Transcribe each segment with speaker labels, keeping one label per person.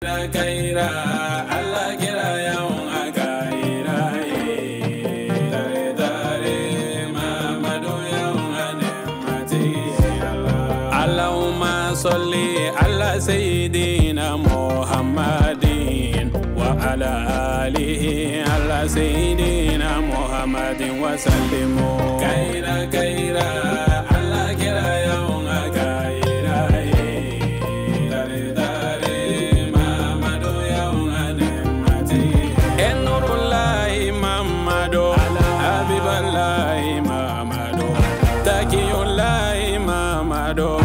Speaker 1: Kaira Allah kira yawan akaira dare dare Mamadu yawan anemati Allahumma salli ala sayyidina Muhammadin wa ala alihi ala sayyidina Muhammadin wa sallimu kaira kaira Allah kira yawan akaira dare dare Mamadu yawan anemati Enurullahi Mamadu Habiballahi Mamadu Takiyullahi Mamadu.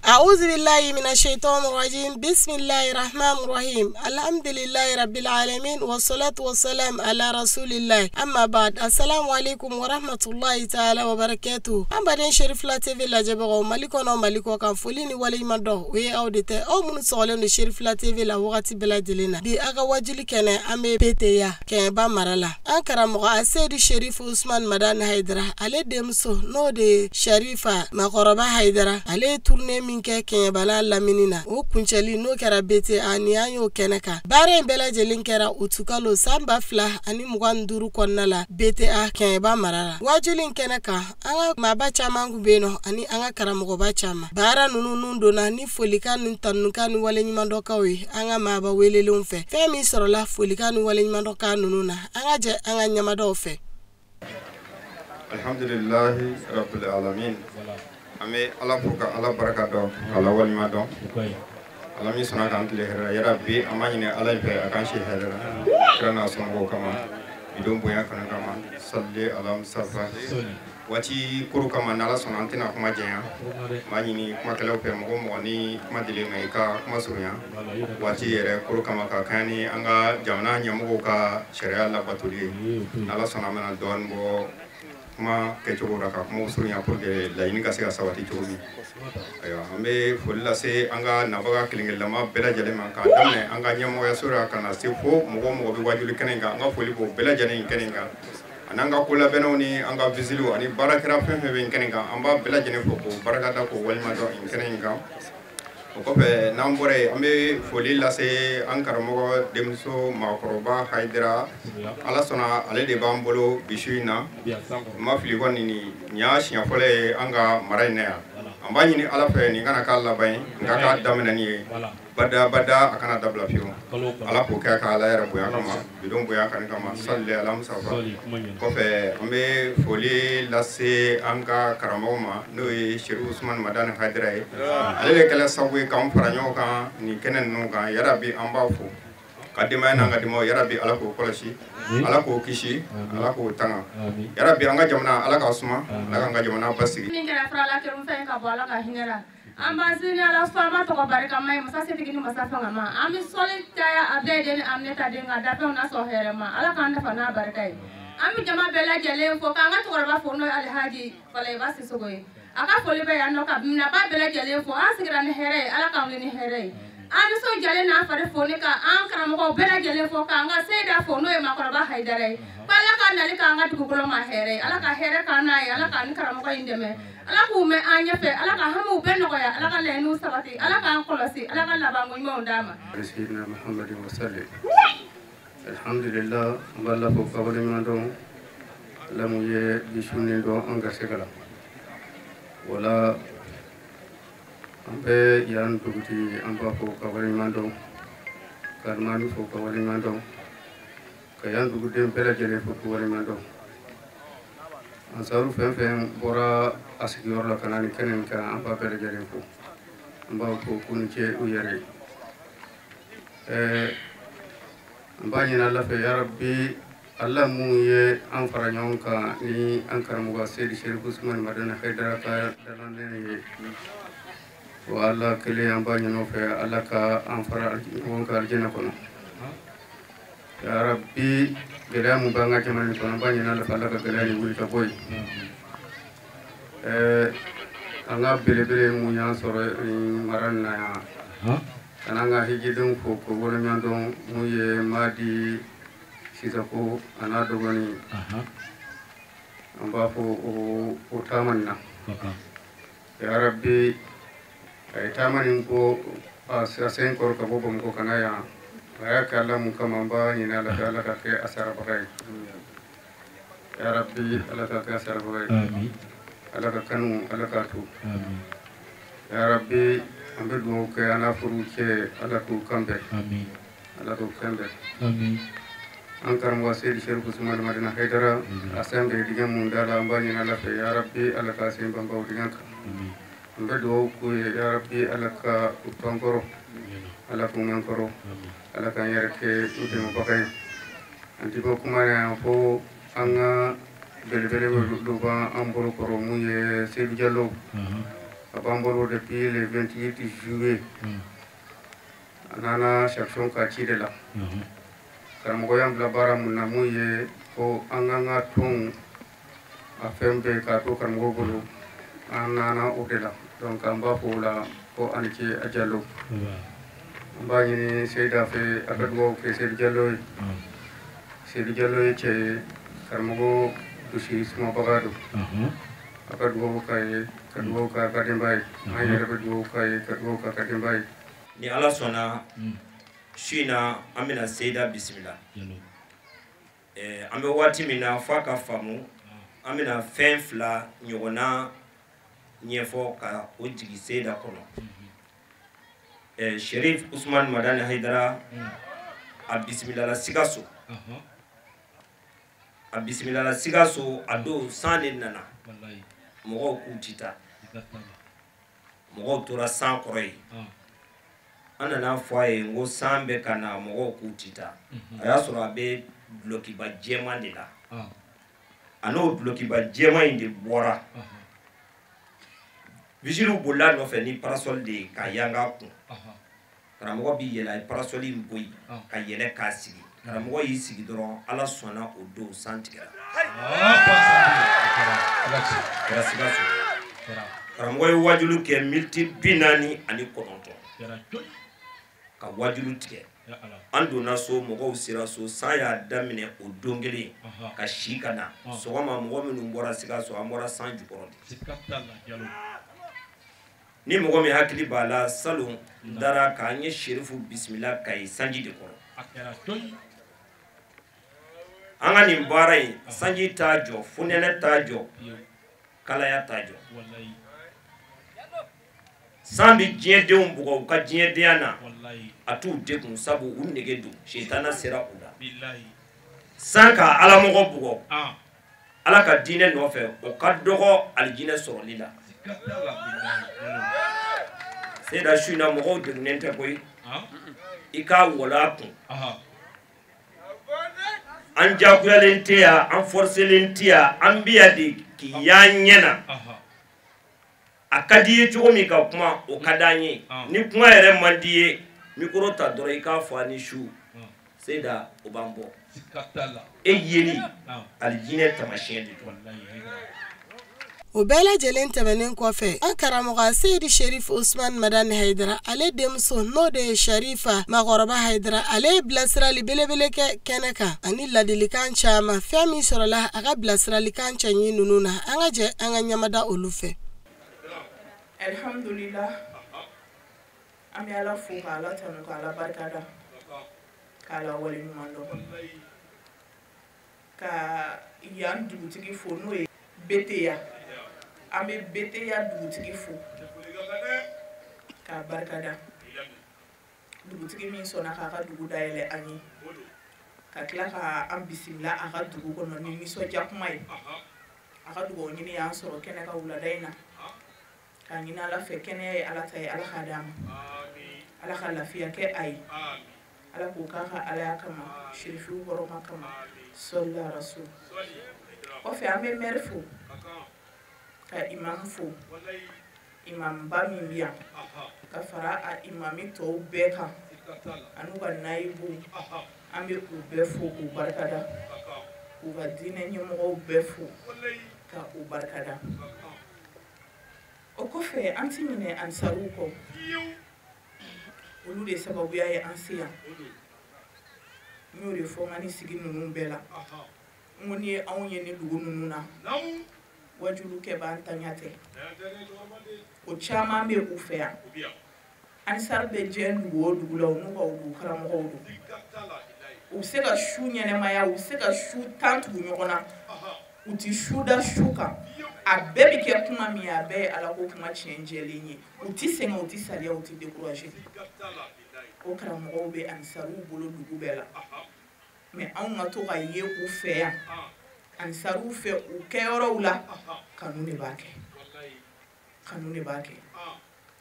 Speaker 2: أعوذ بالله من الشيطان الرجيم. بسم الله الرحمن الرحيم. الحمد لله رب العالمين والصلاة والسلام على رسول الله. أما بعد، السلام عليكم ورحمة الله تعالى وبركاته. An baden Cherifla TV lajɛbagaw, Mali kɔnɔ, Mali kɔ kan, foli ni waleɲuman dɔn o ye aw de tɛ aw minnu sɔgɔlen don Cherifla TV la wagati bɛɛ lajɛlen na. Bi a ka wajuli kɛnɛ, an bɛ PTA Kɛɲɛba mara la. An karamɔgɔ Aseyidu Sherifu Usman Madani Hayidara, ale denmuso n'o de ye Sherifa Makɔrɔba Hayidara, ale ye tournée min kɛ Kɛɲɛbala lamini na, o kuncɛli n'o kɛra BTA ni an y'o kɛnɛ kan. Baara in bɛɛ lajɛlen kɛra utukalo san 2025 kɔnɔna la BTA Kɛɲɛba mara la. Wajuli in kɛnɛ kan, an ka maaba caman kun bɛ yen nɔ ani an ka karamɔgɔba caman. Baara ninnu nun donna ni folikan ni tanukan ni waleɲumandɔnkaw ye an ka maaba welelenw fɛ. Fɛn min sɔrɔla folikan ni waleɲumandɔnkan ninnu na, an ka jɛ an ka ɲamadaw fɛ.
Speaker 3: Alhamdulillahi rabbil alamin. An bɛ Ala fo ka Ala barika dɔn, ka Ala waleɲuman dɔn. Ala min sɔnna k'an tile hɛrɛ la, yarabi an b'a ɲini Ala in fɛ a k'an si hɛrɛ la. Kira n'a somɔgɔw kama, bi don bonya kanu kama, salli ala mustafa. Waati koro kama, n'Ala sɔnna an tɛna kuma janya. N b'a ɲini kumakɛlaw fɛ, mɔgɔ o mɔgɔ ni kuma dilen ma i ka kuma surunya. Waati yɛrɛ koro kama ka kɛɲɛ ni an ka jamana ɲɛmɔgɔw ka sariya labatoli ye. N'Ala sɔnna an bɛna dɔɔnin bɔ kuma kɛcogo la ka kumaw surunya pour que laɲini ka se ka sabati cogo min. Ayiwa, an bɛ foli lase an ka nabaga kelen-kelenlama bɛɛ lajɛlen ma, k'a daminɛ an ka ɲɛmɔgɔyaso la ka na se fo mɔgɔ o mɔgɔ bɛ wajuli kɛnɛ in kan. An ka foli b'o bɛɛ lajɛlen kɛnɛ in kan, ani an ka kolabɛnnaw ni an ka visiliw ani baarakɛla fɛn fɛn bɛ kɛnɛ kan, an b'a bɛɛ lajɛlen fo k'o barikada k'o waleɲuman dɔn nin kɛnɛ in kan. O kɔfɛ, n'an bɔra yen, an bɛ foli lase an karamɔgɔ denmuso maakɔrɔba Hayidara. Ala sɔnna ale de b'an bolo bi su in na. N ma fili kɔni, nin y'a siɲɛ fɔlɔ ye an ka mara in na yan. An b'a ɲini Ala fɛ nin kana k'a laban ye, nka k'a daminɛ nin ye bada bada, a kana dabila fiyewu. Ala k'o kɛ ka Ala yɛrɛ bonya kama, bidon bonya kanu kama, salli ala mustafa. Kɔfɛ, an bɛ foli lase an ka karamɔgɔ ma, n'o ye Serifu Usman Madani Hayidara ye. Ale de kɛla sababu ye k'an fara ɲɔgɔn kan nin kɛnɛ ninnu kan. Yarabi an b'a fo ka denbaya n'an ka denbayaw, yarabi Ala k'o kɔlɔsi, Ala k'o kisi, Ala k'o tanga. Yarabi an ka jamana Ala k'a suma, Ala k'an ka jamana basigi.
Speaker 4: Min kɛra fura la kɛrun fɛn ka bɔ Ala ka hinɛ la. An b'an sini Ala faama tɔgɔ barikama ye, masa setigi ni masa fangama. An bɛ sɔli caya a bɛɛ den ni Aminata den ka dafɛnw nasɔrɔ hɛrɛ ma. Ala k'an nafa n'a barika ye. An bɛ jama bɛɛ lajɛlen fo k'an ka cɛkɔrɔba fo, n'o ye Alihaji Falayiba Sisoko ye. A ka foli bɛ yan nɔ ka naba bɛɛ lajɛlen fo. An sigira ni hɛrɛ ye, Ala k'an wuli ni hɛrɛ ye. An nisɔndiyalen n'an fari foni ka an karamɔgɔw bɛɛ lajɛlen fo k'an ka seyida fo, n'o ye maakɔrɔba Hayidara ye. Ko Ala ka nali k'an ka dugukolo ma hɛrɛ ye. Ala ka hɛrɛ k'an n'a ye, Ala k'an ni karamɔgɔ in dɛmɛ. Ala k'u mɛn an ɲɛfɛ, Ala ka hamiw bɛɛ nɔgɔya, Ala ka laɲiniw sabati, Ala k'an kɔlɔsi, Ala ka labanko ɲumanw d'an ma.
Speaker 5: Sayyidina Muhammadin wa sallim. Alhamdulillah, an b'a la fo ka waleɲuman dɔn. Ala mun ye bi su nin dɔn an garisɛgɛ la. Wala an bɛ yan dugutigi, an b'a fo ka waleɲuman dɔn, ka alimami fo ka waleɲuman dɔn, ka yan duguden bɛɛ lajɛlen fo ka waleɲuman dɔn. Ansaru fɛn fɛn bɔra a sigiyɔrɔ la ka na nin kɛnɛ in kan, an b'a bɛɛ lajɛlen fo. An b'a fo k'u ni ce u yɛrɛ ye. An b'a ɲini Ala fɛ, yarabi Ala mun ye an fara ɲɔgɔn kan ni an karamɔgɔ Seyidi Serifu Usman Madani Hayidara ka dalanden ye, o Ala kelen an b'a ɲini o fɛ, Ala ka an fara ɲɔgɔn kan alijinɛ kɔnɔ. Yarabi gɛlɛya mun b'an ka jamana in kɔnɔ, an b'a ɲini Ala fɛ, Ala ka gɛlɛya nin wuli ka bɔ yen. An ka belebele mun y'an sɔrɔ nin mara nin na yan, ka n'an ka hijidenw fo k'o waleɲuman dɔn, mun ye Madi Sisoko a n'a dɔgɔnin, an b'a fɔ o taama nin na. Yarabi a ye taama nin ko A sen kɔrɔ ka bɔ Bamakɔ ka na yan, a y'a kɛ Ala mun kama, an b'a ɲini Ala fɛ, Ala ka kɛ a sarabaga ye. Ya Rabbi, Ala ka kɛ a sarabaga ye. Ala ka kanu, Ala k'a to. Ya Rabbi, an bɛ dugawu kɛ an n'a furu cɛ, Ala k'u kan bɛn. Ala k'u kan bɛn. An karamɔgɔ Seyidi Serifu Usumani Madani Hayidara, a sen bɛ dingɛ mun da la, an b'a ɲini Ala fɛ, ya Rabbi, Ala k'a sen banba o dingɛ kan. An bɛ dugawu k'u ye, ya Rabbi, Ala ka u to an kɔrɔ, Ala k'u mɛn kɔrɔ, Ala k'an yɛrɛ kɛ u dɛmɛbaga ye. An ti bɔ kuma yan fo an ka belebele dɔ b'an bolo kɔrɔ, mun ye Seydou Diallo. A b'an bolo depuis le 28 juillet. A nana section ka ci de la. Karamɔgɔ y'an bila baara mun na, mun ye ko an k'an ka tɔnw a fɛn bɛɛ k'a to karamɔgɔ bolo, an nana o de la. Donc an b'a fɔ o la ko a ni ce a Diallo. An b'a ɲini Seyida fɛ, a ka dugawu kɛ Seydou Diallo ye. Seydou Diallo ye cɛ ye, karamɔgɔ dusu sumabaga don. A ka dugawu k'a ye, ka dugawu k'a ka denbaya ye. An yɛrɛ bɛ dugawu k'a ye, ka dugawu k'a ka denbaya ye.
Speaker 6: Ni Ala sɔnna, su in na an bɛna Seyida bisimila. An bɛ waati min na, f'a ka faamu, an bɛna fɛn fila ɲɔgɔnna ɲɛfɔ ka o jigin Seyida kɔnɔ. Cherif Ousmane Madani Haidara, a bisimilala Sikaso. A bisimilala Sikaso, a don san de nana. Mɔgɔw k'u ti taa. Mɔgɔw tora san kɔrɔ yen. An nana fɔ a ye n ko san bɛ ka na, mɔgɔw k'u ti taa. A y'a sɔrɔ a bɛ dulokiba jɛman de la. A n'o dulokiba jɛman in de bɔra. Vigiliw bolila nɔfɛ ni parasol de ye ka yanga kun. Karamɔgɔ bi yɛlɛ, a ye parasol in bɔ yen ka yɛlɛ k'a sigi. Karamɔgɔ y'i sigi dɔrɔn, Ala sɔnna o don san tigɛra. Kɛra Sikaso. Karamɔgɔ ye wajulu kɛ miniti 49 ka wajulu tigɛ. An donna so, mɔgɔw sera so, san y'a daminɛ o don kelen ka si ka na. Sɔgɔma mɔgɔ minnu bɔra Sikaso, an bɔra san jukɔrɔ de. Ni mɔgɔ min hakili b'a la, salon dara k'an ye Serifu bisimila ka ye sanji de kɔrɔ. An ka nin baara in, sanji t'a jɔ, funɛnɛ t'a jɔ, kalaya t'a jɔ. San bɛ diɲɛdenw bugɔ u ka diɲɛdenya na, a t'u degun, sabu u nege don, sitana sera u la. San ka alamɔgɔ bugɔ Ala ka diinɛ nɔfɛ, o ka dɔgɔ alijinɛ sɔrɔli la. Seyida su in na mɔgɔw degunnen tɛ koyi. I k'a wɔlɔ a kun. An diyagoyalen tɛ yan, an forcelen tɛ yan, an bɛ yan de k'i y'an ɲɛ na. A ka di i ye cogo min ka kuma, o ka d'an ye. Ni kuma yɛrɛ man di i ye, micro ta dɔrɔn i k'a fɔ a ni su. Seyida, o b'an bɔ. E yeli alijinɛ taamasiyɛn de don.
Speaker 2: O bɛɛ lajɛlen tɛmɛnen kɔfɛ, an karamɔgɔ Seyidi Cherif Ousmane Madani Haidara, ale denmuso n'o de ye Sharifa Makɔrɔba Haidara, ale ye bilasirali belebele kɛ kɛnɛ kan ani ladilikan caman. Fɛn min sɔrɔla a ka bilasiralikan cɛɲi ninnu na, an ka jɛ an ka ɲamada olu fɛ.
Speaker 7: Alhamdulillah, an bɛ Ala fo ka Ala tanu ka Ala barikada ka Ala waleɲuman dɔn, ka yan dugutigi fo n'o ye Beteya. An bɛ Beteya dugutigi fo k'a barikada, dugutigi min sɔnna k'a ka dugu dayɛlɛ an ye, ka tila ka an bisimila a ka dugu kɔnɔ ni nisɔndiya kuma ye. A ka dugawu ɲini y'an sɔrɔ kɛnɛ ka wulada in na, k'a ɲini Ala fɛ, kɛnɛya ye Ala ta ye, Ala k'a d'a ma, Ala ka lafiya kɛ a ye, Ala k'o k'a ka Alaya kama, Serifiw hɔrɔma kama, sɔlila rasul. Kɔfɛ an bɛ mɛri fo, ka imam fo, imamba min bɛ yan, ka fara a imami tɔw bɛɛ kan an'u ka nayibuw, an bɛ u bɛɛ fo k'u barikada, k'u ka diinɛ ɲɛmɔgɔw bɛɛ fo ka u barikada. O kɔfɛ an ti ɲinɛ ansaruw kɔ, olu de sababuya ye an se yan. N y'o de fɔ n ka ni sigi ninnu bɛɛ la, n ko n'i ye anw ye ni dugu ninnu na, wajulu kɛ b'an taɲa tɛ, o caman bɛ u fɛ yan. Ansar bɛ diɲɛ dugu o dugu la, u n'u ka dugu karamɔgɔw don. U bɛ se ka su ɲɛnɛmaya, u bɛ se ka su 10 tugu ɲɔgɔn na, u ti su da su kan. A bɛɛ bɛ kɛ kuma min ye, a bɛɛ ye Ala ko kuma tiɲɛ jɛlen ye. U ti sɛgɛn, u ti saliya, u ti décourager. O karamɔgɔw bɛ Ansaruw bolo dugu bɛɛ la. Mais anw ka to ka ye u fɛ yan, Ansaruw fɛ u kɛyɔrɔw la, kanu de b'a kɛ. Kanu de b'a kɛ.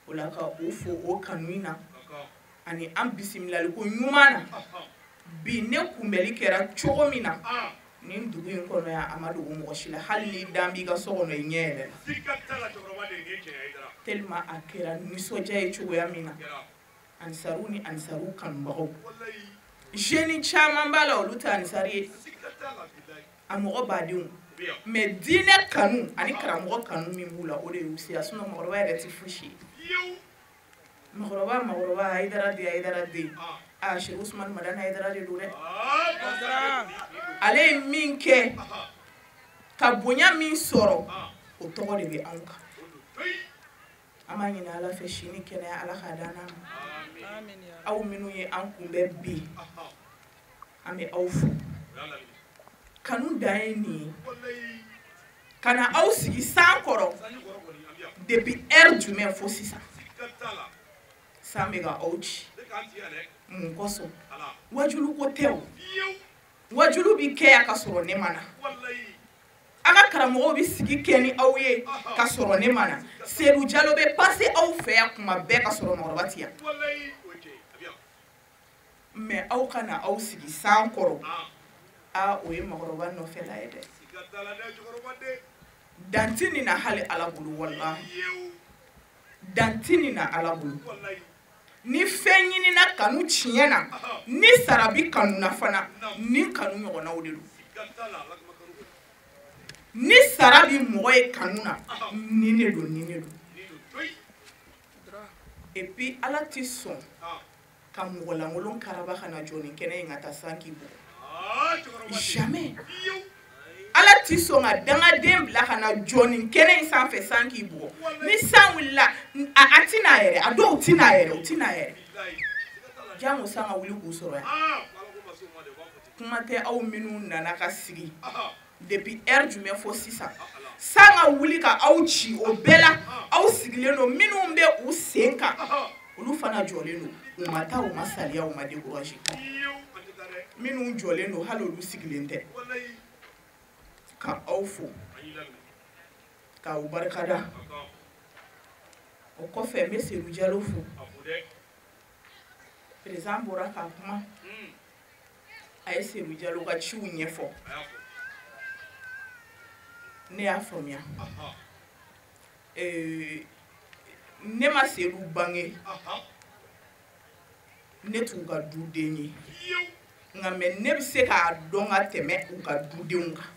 Speaker 7: O la ka u fo o kanu in na, ani an bisimilali ko ɲuman na. Bi ne kunbɛli kɛra cogo min na nin dugu in kɔnɔ yan, a ma dogo mɔgɔ si la. Hali ni dan b'i ka so kɔnɔ, i ɲɛ yɛlɛ la. Tellement a kɛra nisɔndiya ye cogoya min na, Ansaru ni Ansaru kanubagaw, jeune caman b'a la, olu tɛ Ansari ye, a mɔgɔ badenw. Mais diinɛ kanu ani karamɔgɔ kanu min b'u la, o de y'u se yan. Sinon mɔgɔkɔrɔba yɛrɛ tɛ fosi ye. Mɔgɔkɔrɔba Hayidara den, Hayidara den, ah, Cheikh Ousmane Madani Hayidara de don dɛ. Ale ye min kɛ ka bonya min sɔrɔ, o tɔgɔ de bɛ anw kan. An b'a ɲini Ala fɛ si ni kɛnɛya, Ala k'a d'an ma. Aw minnu ye an kunbɛn bi, an bɛ aw fo. Kanu dan ye nin ye, ka na aw sigi san kɔrɔ depuis heure jumɛn fo sisan, san bɛ ka aw ci. Mun kosɔn? Wajulu ko tɛ o. Wajulu bi kɛ yan ka sɔrɔ ne ma na. A ka karamɔgɔw bi sigi kɛ ni aw ye ka sɔrɔ ne ma na. Seydou Diallo bɛ passer aw fɛ yan kuma bɛɛ ka sɔrɔ mɔgɔkɔrɔba ti yan. Mais aw ka na aw sigi san kɔrɔ, aa, o ye mɔgɔkɔrɔba nɔfɛla ye dɛ. Dan ti nin na hali Ala bolo, walahi. Dan ti nin na Ala bolo. Ni fɛn ɲinina kanu tiɲɛ na, ni sara bi kanu na fana, ni kanu ɲɔgɔnnaw de don. Ni sara bi mɔgɔ ye kanu na, nin de don, nin de don. Et puis Ala ti sɔn ka mɔgɔ lankolon karaba ka na jɔ nin kɛnɛ in ka taa san k'i bugɔ. Jamais. Ala ti sɔn ka dangaden bila ka na jɔ nin kɛnɛ in sanfɛ san k'i bugɔ. Ni san wulila, a ti n'a yɛrɛ, a dɔw ti n'a yɛrɛ, u ti n'a yɛrɛ. Jango san ka wuli k'u sɔrɔ yan. Kuma tɛ aw minnu nana ka sigi depuis heure jumɛn fo sisan, san ka wuli ka aw ci, o bɛɛ la aw sigilen don. Minnu bɛ u sen kan, olu fana jɔlen don, u ma taa, u ma saliya, u ma décourager. Minnu jɔlen don, hali olu sigilen tɛ. Ka aw fo k'aw barikada. O kɔfɛ, n bɛ Seydou Diallo fo. Président bɔra ka kuma, a ye Seydou Diallo ka ciw ɲɛfɔ, ne y'a faamuya. Ne ma Seydou bange, ne t'u ka duden ye, nka mɛ ne bɛ se k'a dɔn ka tɛmɛ u ka dudenw kan.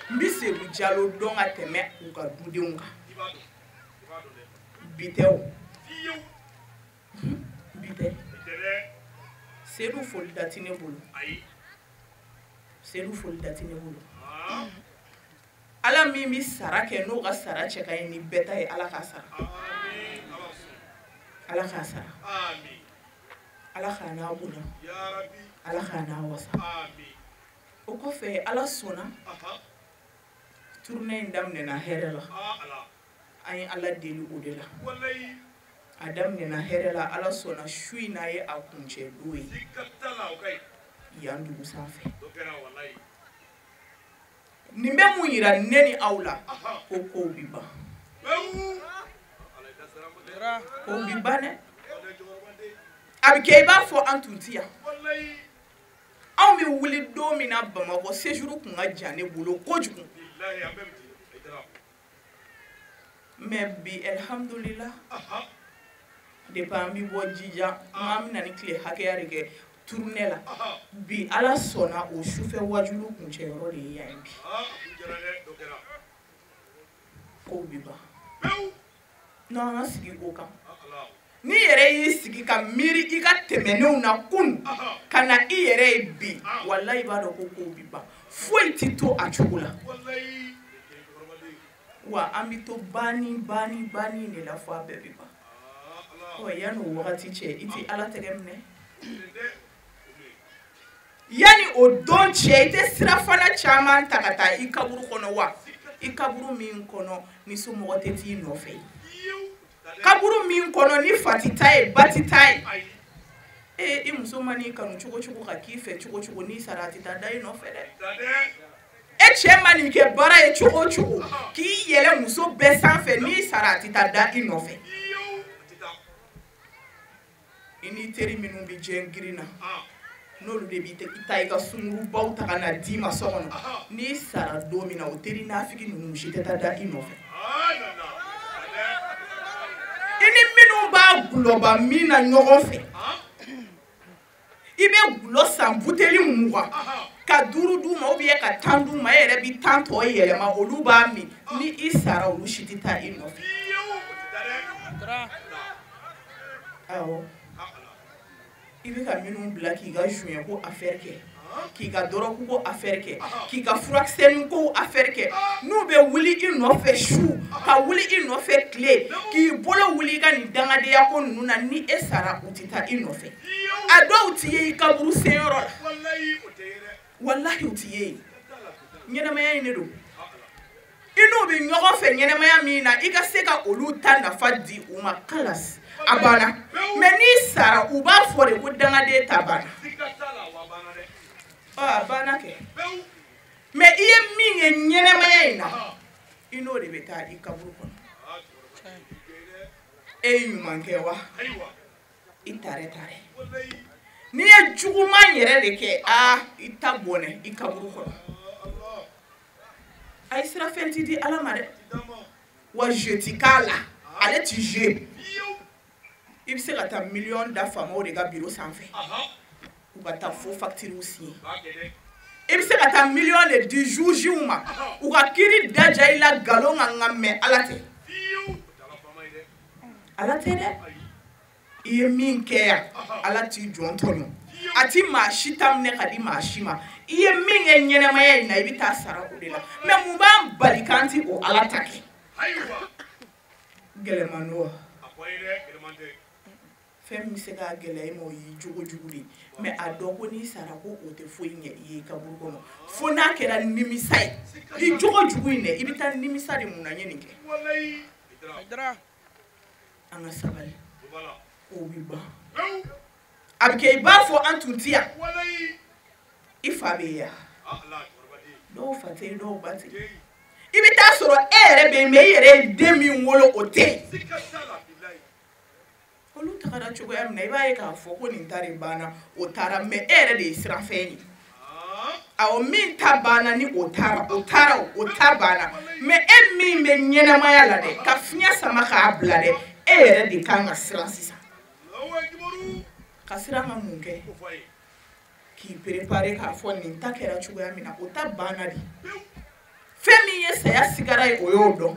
Speaker 7: N bɛ Seydou Diallo dɔn ka tɛmɛ u ka dudenw kan. Bi tɛ o, bi tɛ. Seydou foli da ti ne bolo. Seydou foli da ti ne bolo. Ala min bɛ sara kɛ, n'o ka sara cɛ ka ɲi ni bɛɛ ta ye, Ala k'a sara. Ala k'a sara. Ala k'a n'a bonya. Ala k'a n'a wasa. O kɔfɛ, Ala sɔnna, tournée in daminɛna hɛrɛ la. An ye Ala deli o de la. A daminɛna hɛrɛ la, Ala sɔnna, su in na ye a kuncɛ don ye yan dugu sanfɛ. Nin bɛ mun yira ne ni aw la? Ko kow bi ban. Kow bi ban dɛ. A bɛ kɛ i b'a fɔ an tun ti yan. Anw bɛ wuli don min na Bamakɔ, séjour kun ka jan ne bolo kojugu. Mais bi, alhamdulillah, depuis an bɛ bɔ Jija, an bɛ na ni tile hakɛya de kɛ tournée la. Bi Ala sɔnna, o sufɛ wajulu kuncɛyɔrɔ de ye yan ye bi. Kow bi ban. N'an ka sigi o kan, n'i yɛrɛ y'i sigi ka miiri i ka tɛmɛnenw na kunun ka na i yɛrɛ ye bi, walayi, i b'a dɔn ko kow bi ban, foyi ti to a cogo la. Wa an bɛ to banni banni banni de la fo a bɛɛ bɛ ban. Ɔ yanni o wagati cɛ i tɛ Ala tɛgɛ minɛ. Yanni o don cɛ i tɛ sirafana caman ta ka taa i kaburu kɔnɔ wa? I kaburu min kɔnɔ ni somɔgɔ tɛ t'i nɔfɛ. Kaburu min kɔnɔ ni fa ti taa ye ba ti taa ye. Ee i muso man'i kanu cogo cogo ka k'i fɛ cogo cogo n'i sara a tɛ taa da i nɔfɛ dɛ. E cɛ ma nin kɛ baara ye cogo o cogo k'i yɛlɛ muso bɛɛ sanfɛ n'i sara a tɛ taa da i nɔfɛ. I n'i teri minnu bɛ diɲɛ girin na n'olu de b'i ta i ka sungurubaw ta ka na d'i ma so kɔnɔ n'i sara don min na o teri nafigi ninnu si tɛ taa da i nɔfɛ. I ni minnu b'a gulɔba min na ɲɔgɔn fɛ i bɛ gulɔ san buteli 20 ka 5 d'u ma ou bien ka 10 d'u ma e yɛrɛ bɛ 10 tɔ yɛlɛma olu b'a min ni i sara olu si tɛ taa i nɔfɛ. Awɔ. I bɛ ka minnu bila k'i ka joint ko affaire kɛ k'i ka dɔrɔgu ko affaire kɛ k'i ka furakisɛnin ko affaire kɛ n'u bɛ wuli i nɔfɛ su ka wuli i nɔfɛ tile k'i bolo wuli i ka nin dangadenya ko ninnu na ni e sara u tɛ taa i nɔfɛ. A dɔw t'i ye i kaburu senyɔrɔ la. Walahi u t'i ye yen. Ɲɛnamaya in de don. I n'u bɛ ɲɔgɔn fɛ ɲɛnamaya min na i ka se ka olu ta nafa di u ma kalas a banna. Mais n'i sara u b'a fɔ de ko dangaden ta banna. Ɔ a banna kɛ. Mais i ye min ye ɲɛnamaya in na i n'o de bɛ taa i kaburu kɔnɔ. E ye ɲuman kɛ wa? I tare tare. N'i ye juguman yɛrɛ de kɛ aa i ta bɔnɛ i kaburu kɔnɔ. A ye sirafɛn ti di Ala ma dɛ. Wa je ti k'a la ale ti je. I bɛ se ka taa miliyɔn da faamaw de ka biro sanfɛ u ka taa faux facture signé. I bɛ se ka taa miliyɔn de di jugew ma u ka kiiri daja i la nkalon kan nka mais Ala tɛ. Ala tɛ dɛ. I ye min kɛ yan Ala t'i jɔn tɔɲɔ. A ti maa si ta minɛ ka di maa si ma. I ye min kɛ ɲɛnamaya in na i bɛ taa sara o de la. Mais mun b'an bali k'an ti o Ala ta kɛ? Gɛlɛman don wa? Fɛn min bɛ se k'a gɛlɛya i ma o y'i jogo jugu de ye. Mais a dɔn ko n'i sara ko o tɛ foyi ɲɛ i ye i kaburu kɔnɔ fo n'a kɛra nimisa ye. I jogo jugu in dɛ i bɛ taa nimisa de mun na n ye nin kɛ. An ka sabali. O bɛ ban. A bɛ kɛ i b'a fɔ an tun ti yan. I fa bɛ yan. Dɔw fa tɛ yen dɔw ba tɛ yen. I bɛ taa sɔrɔ e yɛrɛ bɛ yen mais i yɛrɛ ye den min wolo o tɛ yen. Olu tagara cogoya min na i b'a ye k'a fɔ ko nin ta de banna o taara mais e yɛrɛ de ye siranfɛn ye. Awɔ min ta banna ni o taara o taara o ta banna mais e min bɛ ɲɛnamaya la dɛ ka fiɲɛ sama k'a bila dɛ e yɛrɛ de kan ka siran sisan. Ka siran ka mun kɛ? K'i préparer k'a fɔ nin ta kɛra cogoya min na o ta banna de. Fɛn min ye saya sigara ye o y'o dɔn.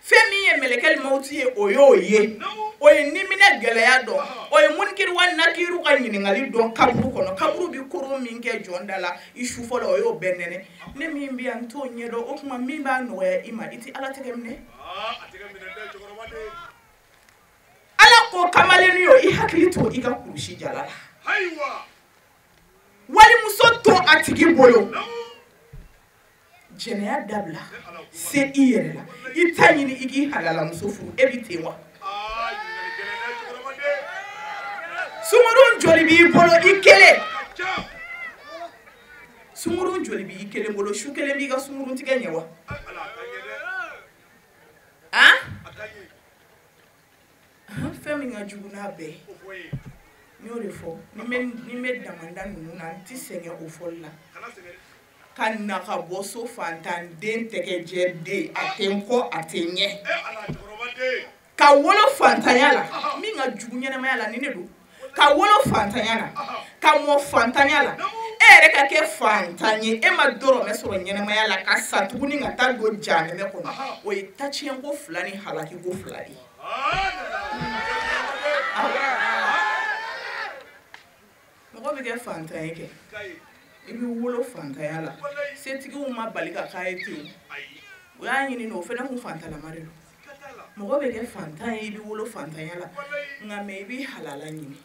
Speaker 7: Fɛn min ye mɛlɛkɛli mawuti ye o y'o ye. O ye niminɛ gɛlɛya dɔn. O ye munkiri wa nakiru ka ɲininkali dɔn kaburu kɔnɔ. Kaburu bɛ koron min kɛ jɔn da la i su fɔlɔ o y'o bɛɛ nɛnɛ. Ne min bɛ yan n t'o ɲɛdɔn o tuma min b'a nɔgɔya i ma i tɛ Ala tɛgɛ minɛ. Ala ko kamalennin o i hakili to i ka kurusi jala la. Walimuso to a tigi bolo. Jɛnɛya dabila se i yɛrɛ la i ta ɲini i k'i halalamuso furu e bɛ ten wa? Sungurun joli b'i bolo i kelen. Sungurun joli b'i kelen bolo su kelen b'i ka sungurun tigɛ ɲɛ wa? Han? Fɛn min ka jugu n'a bɛɛ ye n y'o de fɔ ni n bɛ damanda ninnu na n ti sɛgɛn o fɔli la. Ka na ka bɔ so fantanden tɛgɛjɛ den a tɛ n kɔ a tɛ n ɲɛ. Ka wolo fantanya la min ka jugu ɲɛnamaya la ni ne don. Ka wolo fantanya la ka mɔ fantanya la e yɛrɛ ka kɛ fantan ye e ma dɔrɔmɛ sɔrɔ ɲɛnamaya la ka sa tuguni ka taa don jahanɛmɛ kɔnɔ o ye taciyɛnko 2 ni halakiko 2 de ye. Mɔgɔ bɛ kɛ fantan ye kɛ i bɛ wolo fantanya la setigiw ma bali ka k'a ye ten o O y'a ɲini o fana kun fantalama de don. Mɔgɔ bɛ kɛ fantan ye, i bɛ wolo fantanya la, nka mɛ i b'i halala ɲini.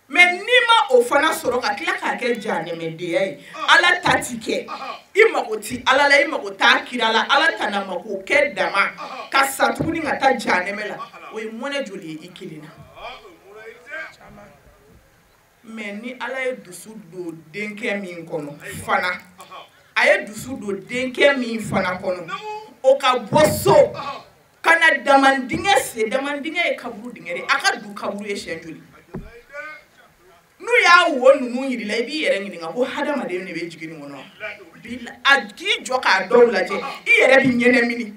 Speaker 7: Mɛ n'i ma o fana sɔrɔ ka tila k'a kɛ janɛmɛdenya ye, Ala ta ti kɛ, i mago ti Ala la, i mago t'a kira la, Ala tana mako kɛ dama ka sa tuguni ka taa janɛmɛ la, o ye mɔnɛ joli ye i kelen na. Mɛ ni Ala ye dusu don denkɛ min kɔnɔ fana, a ye dusu don denkɛ min fana kɔnɔ, o ka bɔ so ka na damandingɛ sen. Damandingɛ ye kaburu dingɛ de, a ka du kaburu ye siɲɛ joli? N'u y'a wo ninnu yir'i la, i b'i yɛrɛ ɲininka ko hadamaden de bɛ jigin nin kɔnɔ. A k'i jɔ k'a dɔw lajɛ, i yɛrɛ b'i ɲɛnamini.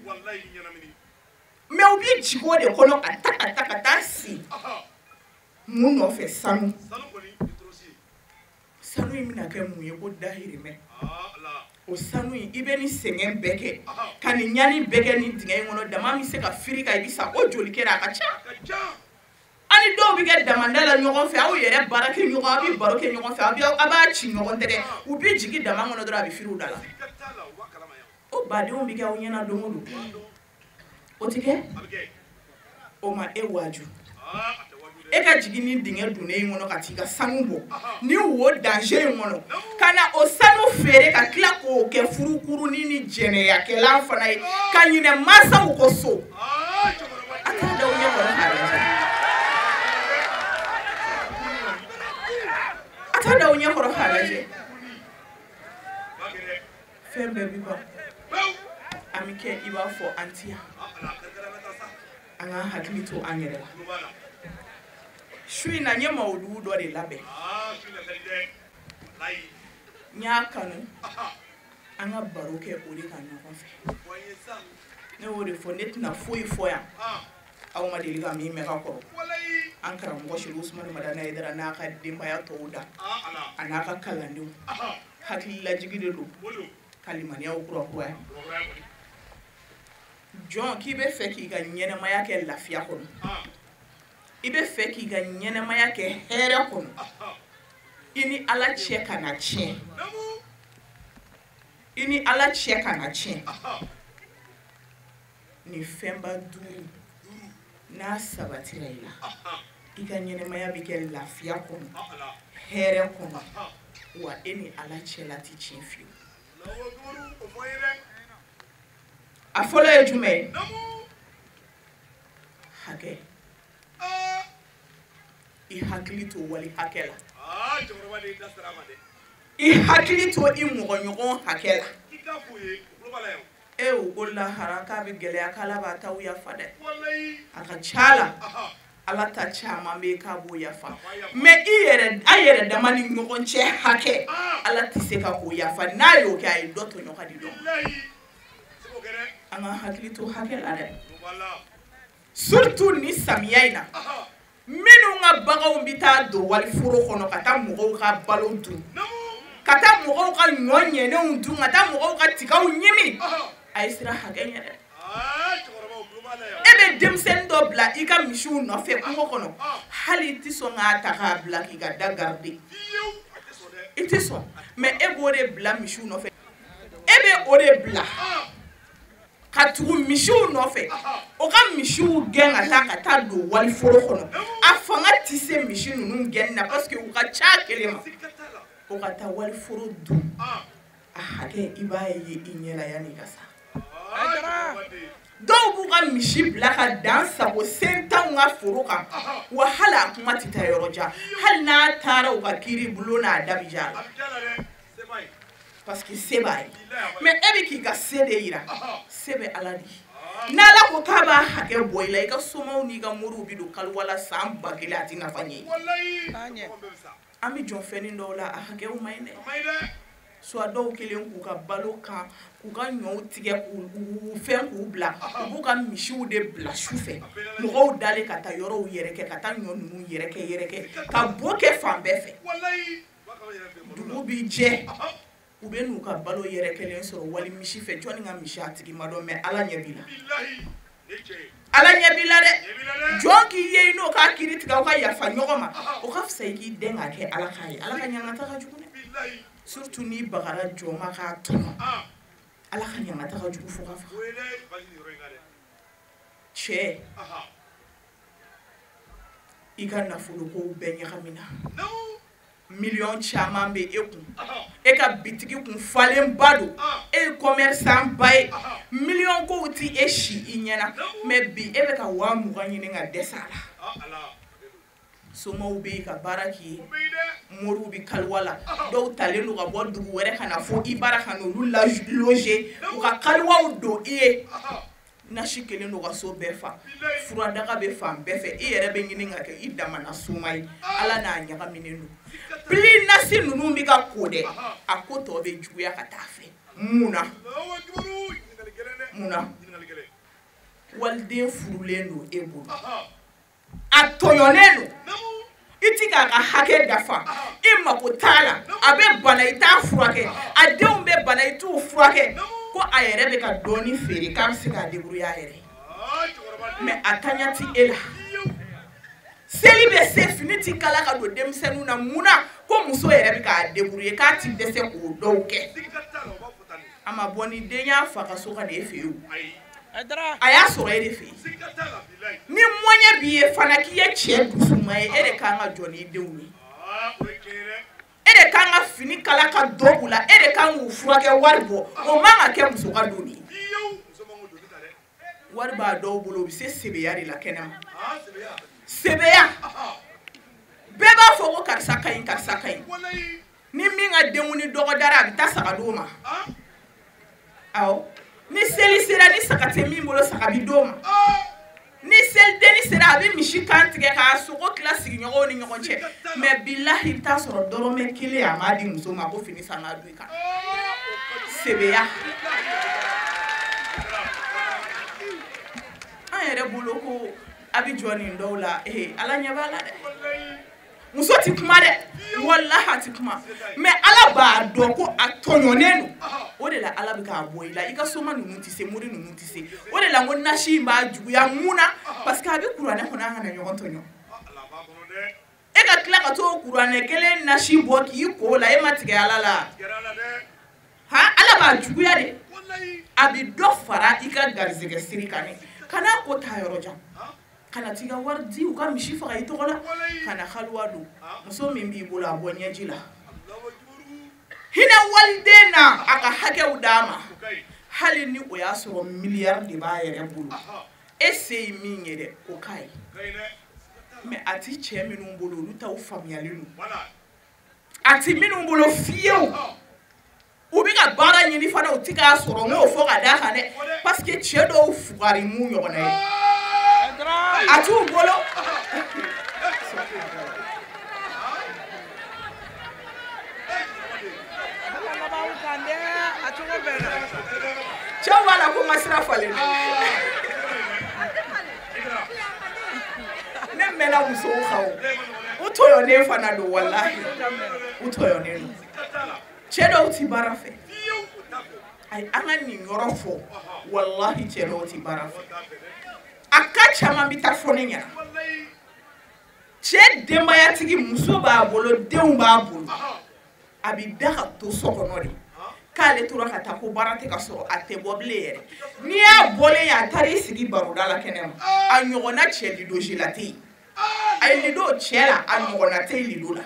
Speaker 7: Mɛ u b'i jigin o de kɔnɔ ka taa ka taa ka taa si mun nɔfɛ? Sanu. Sanu in bɛna kɛ mun ye? Ko dahirimɛ. O sanu in, i bɛ nin sɛgɛn bɛɛ kɛ ka nin ɲani bɛɛ kɛ nin dingɛ in kɔnɔ, dama bɛ se ka firi ka i bɛ sa. O joli kɛra, a ka ca. Ani dɔw bɛ kɛ damanda la ɲɔgɔn fɛ, aw yɛrɛ baara kɛ ɲɔgɔn, aw bɛ baro kɛ ɲɔgɔn fɛ, aw b'a ci ɲɔgɔn tɛgɛ, u bɛ jigin dama kɔnɔ dɔrɔn, a bɛ firi u da la. O badenw bɛ kɛ aw ɲɛna don o don. O tɛ kɛ? O ma e waaju. E ka jigin ni dingɛ donnen in kɔnɔ ka t'i ka sanu bɔ ni wo danger in kɔnɔ, ka na o sanu feere ka tila k'o kɛ furukurunin ni jɛnɛyakɛlan fana ye, ka ɲinɛ mansaw kɔ so. A t'a da aw ɲɛ kɔrɔ k'a lajɛ. A t'a da aw ɲɛ kɔrɔ k'a lajɛ. Fɛn bɛɛ bi ban. An bɛ kɛ i b'a fɔ an ti yan. An k'an hakili to an yɛrɛ la. Su in na, n ye mawuludu dɔ de labɛn. N y'a kanu an ka baro kɛ o de kan ɲɔgɔn fɛ. Ne y'o de fɔ, ne tɛna foyi fɔ yan aw ma deli ka min mɛn ka kɔrɔ. An karamɔgɔ Serifu Usumani Madani Hayidara n'a ka denbaya tɔw da, a n'a ka kalandenw, hakililajigi de don ka limaniyaw kurakuraya. Jɔn k'i bɛ fɛ k'i ka ɲɛnɛmaya kɛ lafiya kɔnɔ, i bɛ fɛ k'i ka ɲɛnɛmaya kɛ hɛrɛ kɔnɔ, i ni Ala cɛ kana tiɲɛ, i ni Ala cɛ kana tiɲɛ. Nin fɛnba duuru n'a sabatira i la, i ka ɲɛnɛmaya bɛ kɛ lafiya kɔnɔ, hɛrɛ kɔnɔ, wa e ni Ala cɛla tɛ tiɲɛ fiyewu. A fɔlɔ ye jumɛn ye? Hakɛ. I hakili to wali hakɛ la. I hakili to i mɔgɔɲɔgɔn hakɛ la. E o ko lahara k'a bɛ gɛlɛya, k'Ala b'a taw yafa dɛ. A ka ca la, Ala ta caman bɛ yen k'a b'o yafa. Mɛ i yɛrɛ, a yɛrɛ dama ni ɲɔgɔn cɛ hakɛ, Ala tɛ se ka k'o yafa. N'a y'o kɛ, a ye dɔ tɔɲɔ ka di dɔ ma. An ka hakili to hakɛ la dɛ. Surtout ni samiya in na, minnu ka baganw bɛ taa don waliforo kɔnɔ ka taa mɔgɔw ka balo dun, ka taa mɔgɔw ka ɲɔ ɲɛnenw dun, ka taa mɔgɔw ka tigaw ɲimi, a ye siran hakɛ ɲɛ dɛ. E bɛ denmisɛnnin dɔ bila i ka misiw nɔfɛ kungo kɔnɔ, hali i tɛ sɔn k'a ta k'a bila k'i ka da garder, i tɛ sɔn. Mɛ e b'o de bila misiw nɔfɛ, e bɛ o de bila ka tugu misiw nɔfɛ, o ka misiw gɛn ka taa don waliforo kɔnɔ. A fanga tɛ se misi ninnu gɛnni na parce que u ka ca kelen ma. O ka taa waliforo dun, a hakɛ i b'a ye i ɲɛ la yanni i ka sa. Dɔw b'u ka misi bila ka dan sago sentanw ka foro kan, wa hali a kuma tɛ taa yɔrɔ jan, hali n'a taara u ka kiiri bulon n'a da bɛ ja la, parce que se b'a ye. Mɛ e bɛ k'i ka se de yira, se bɛ Ala de ye. N'Ala ko k'a b'a hakɛ bɔ i la, i ka somaw n'i ka moriw bɛ don kaliwa la san 1000, a tɛ nafa ɲɛ. An bɛ jɔn fɛnnin dɔw la, a hakɛw man ɲi dɛ. Soit dɔw kelen k'u ka balo kan, k'u ka ɲɔw tigɛ, k'u fɛn k'u bila, u b'u ka misiw de bila su fɛ, mɔgɔw dalen ka taa yɔrɔw yɛrɛkɛ, ka taa ɲɔ ninnu yɛrɛkɛ, ka bo kɛ fan bɛɛ fɛ. Dugu bi jɛ, u bɛ n'u ka balo yɛrɛkɛlen sɔrɔ wali misi fɛ. Jɔnni ka misi a tigi ma dɔn, mɛ Ala ɲɛ b'i la. Ala ɲɛ b'i la dɛ. Jɔn k'i ye i n'o k'a kiiri tigɛ, aw ka yafa ɲɔgɔn ma, o ka fisa i k'i den k'a kɛ Ala k'a ye. Ala ka ɲangata ka jugu dɛ. Surtout n'i bagara jɔn ma k'a tɔɲɔ, Ala ka ɲangata ka jugu fo ka faga. Cɛ, i ka nafolo kow bɛɛ ɲagamina. Miliyɔn caman bɛ e kun. E ka bitigi kun falenba don. E ye commerçant ba ye. Miliyɔn kow ti e si i ɲɛna. Mais bi e bɛ ka 20 ɲini ka dɛsɛ a la. Somaw bɛ yen ka baara k'i ye. Moriw bɛ kaliwa la. Dɔw talen don ka bɔ dugu wɛrɛ ka na fo i bara ka n'olu loger. U ka kaliwaw don i ye. Nasi kelen don ka so bɛɛ fa. Furadaga bɛ fan bɛɛ fɛ. I yɛrɛ bɛ ɲini ka kɛ i damana soma ye. Ala n'a ɲagaminen don. Pli nasi ninnu bɛ ka ko dɛ. A ko tɔ bɛ juguya ka taa fɛ. Mun na? Mun na? Waliden furulen don e bolo. A tɔɲɔnen don. I ti k'a ka hakɛ dafa. I mako t'a la. A bɛ bana i t'a furakɛ. A denw bɛ bana i t'u furakɛ. Ko a yɛrɛ bɛ ka dɔɔni feere k'a bɛ se k'a débrouiller a yɛrɛ ye. Mais a taɲa ti e la. Seli bɛ se fini ti kala ka don denmisɛnninw na mun na ko muso yɛrɛ bɛ k'a débrouiller k'a ti dɛsɛ k'o dɔw kɛ. A ma bɔ ni den y'a fa ka so ka na e fɛ yen o. A y'a sɔrɔ e de fɛ yen. Ni mɔɲɛ b'i ye fana k'i ye cɛ dusuma ye, e de kan ka jɔ n'i denw ye. E de kan ka fini kala ka dɔ u la, e de kan k'u furakɛ wari bɔ. O man ka kɛ muso ka doni ye. Wari b'a dɔw bolo, u bɛ se sebeya de la kɛnɛma. Sebeya. Bɛɛ b'a fɔ ko karisa ka ɲi, karisa ka ɲi. Ni min ka denkundi dɔgɔdara, a bɛ taa saga d'o ma. Awɔ. Ni seli sera, ni saga tɛ min bolo, saga bɛ d'o ma. Ni selidenni sera, a bɛ misi kan tigɛ k'a sogo tila sigiɲɔgɔnw ni ɲɔgɔn cɛ. Mais bilahi i bɛ taa sɔrɔ dɔrɔmɛ kelen a m'a di muso ma ko fini san k'a don i kan. Sebeya. An yɛrɛ bolo ko a bɛ jɔ nin dɔw la, Ala ɲɛ b'a la dɛ. Muso ti kuma dɛ, walahi a ti kuma. Mais Ala b'a dɔn ko a tɔɲɔnen don. O de la Ala bɛ k'a bɔ i la. I ka soma ninnu tɛ se, mori ninnu tɛ se. O de la n ko nasi in b'a juguya mun na? Parce que a bɛ kuranɛ kɔnɔ, an kana ɲɔgɔn tɔɲɔ. E ka tila ka t'o kuranɛ kelen nasi bɔ k'i ko o la, e ma tigɛ Ala la. Han, Ala b'a juguya de. A bɛ dɔ fara i ka garizɛgɛ siri kan dɛ. Kana ko taa yɔrɔ jan. Kana t'i ka wari di u ka misi faga i tɔgɔ la. Kana haluwa don. Muso min b'i bolo, a bɔ ɲɛji la. Hinɛ waliden na, a ka hakɛw d'a ma. Hali ni o y'a sɔrɔ miliyari de b'a yɛrɛ bolo. E se ye min ye dɛ, o k'a ye. Mais a ti cɛ minnu bolo, olu t'aw faamuyalen don. A ti minnu bolo fiyewu. U bɛ ka baara ɲini fana, u ti k'a sɔrɔ. N y'o fɔ ka d'a kan dɛ. Parce que cɛ dɔw fugari m'u ɲɔgɔnna ye. A t'u bolo. Cɛw b'a la ko n ka sira falen dɛ. Ne mɛnna musow kan o. U tɔɲɔnen fana don walahi. U tɔɲɔnen don. Cɛ dɔw ti baara fɛ. Ayi, an ka nin yɔrɔ fɔ. Walahi cɛ dɔw ti baara fɛ. A ka caman bɛ taa fɔ ne ɲɛna. Cɛ denbayatigi, muso b'a bolo, denw b'a bolo. A bɛ da ka to so kɔnɔ de. K'ale tora ka taa ko baara tɛ ka sɔrɔ, a tɛ bɔ bilen yɛrɛ. N'i y'a bɔlen ye, a taara i sigi baroda la kɛnɛma. A ɲɔgɔnna cɛ lidosila tɛ yen. A ye lido cɛ la, a ɲɔgɔnna tɛ yen lido la.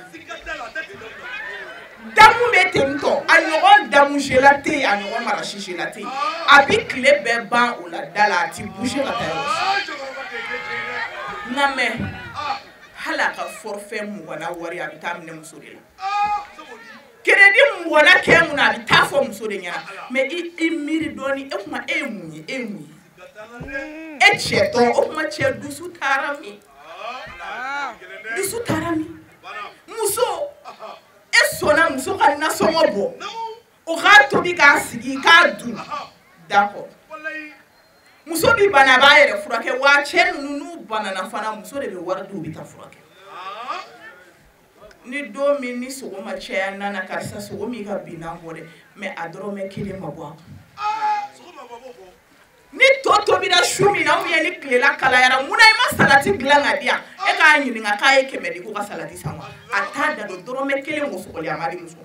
Speaker 7: Damu bɛ ten tɔ, a ɲɔgɔn damusela tɛ yen, a ɲɔgɔn marasisela tɛ yen. A bɛ tile bɛɛ ban o la da la, a ti bouger ka taa yɔrɔ si. Nka mɛ, hali a ka forfait 20 wari, a bɛ taa minɛ muso de la. Crédit 20 kɛ mun na, a bɛ taa fɔ muso de ɲɛna. Mais i miiri dɔɔni, e kuma e ye mun ye, e ye mun ye? E cɛ tɔ, o kuma cɛ dusu taara min? Dusu taara min? Muso, e sɔnna muso ka nasɔngɔ bɔ, o k'a tobi k'a sigi k'a dun. D'accord. Muso bi bana, a b'a yɛrɛ furakɛ. Wa cɛ ninnu n'u banana fana, muso de bɛ wari di, u bɛ taa furakɛ. Ni don min ni sogo ma caya nana, karisa sogo min ka bin n'an bɔ dɛ, mais a dɔrɔmɛ kelen ma bɔ a kun. Ni tɔ tobira su min na, ou bien ni tilela kalayara, mun na i ma salati dilan ka di yan? E k'a ɲininka k'a ye 100 di ko ka salati san wa? A t'a da don, dɔrɔmɛ kelen ko sɔgɔli a ma di muso ma.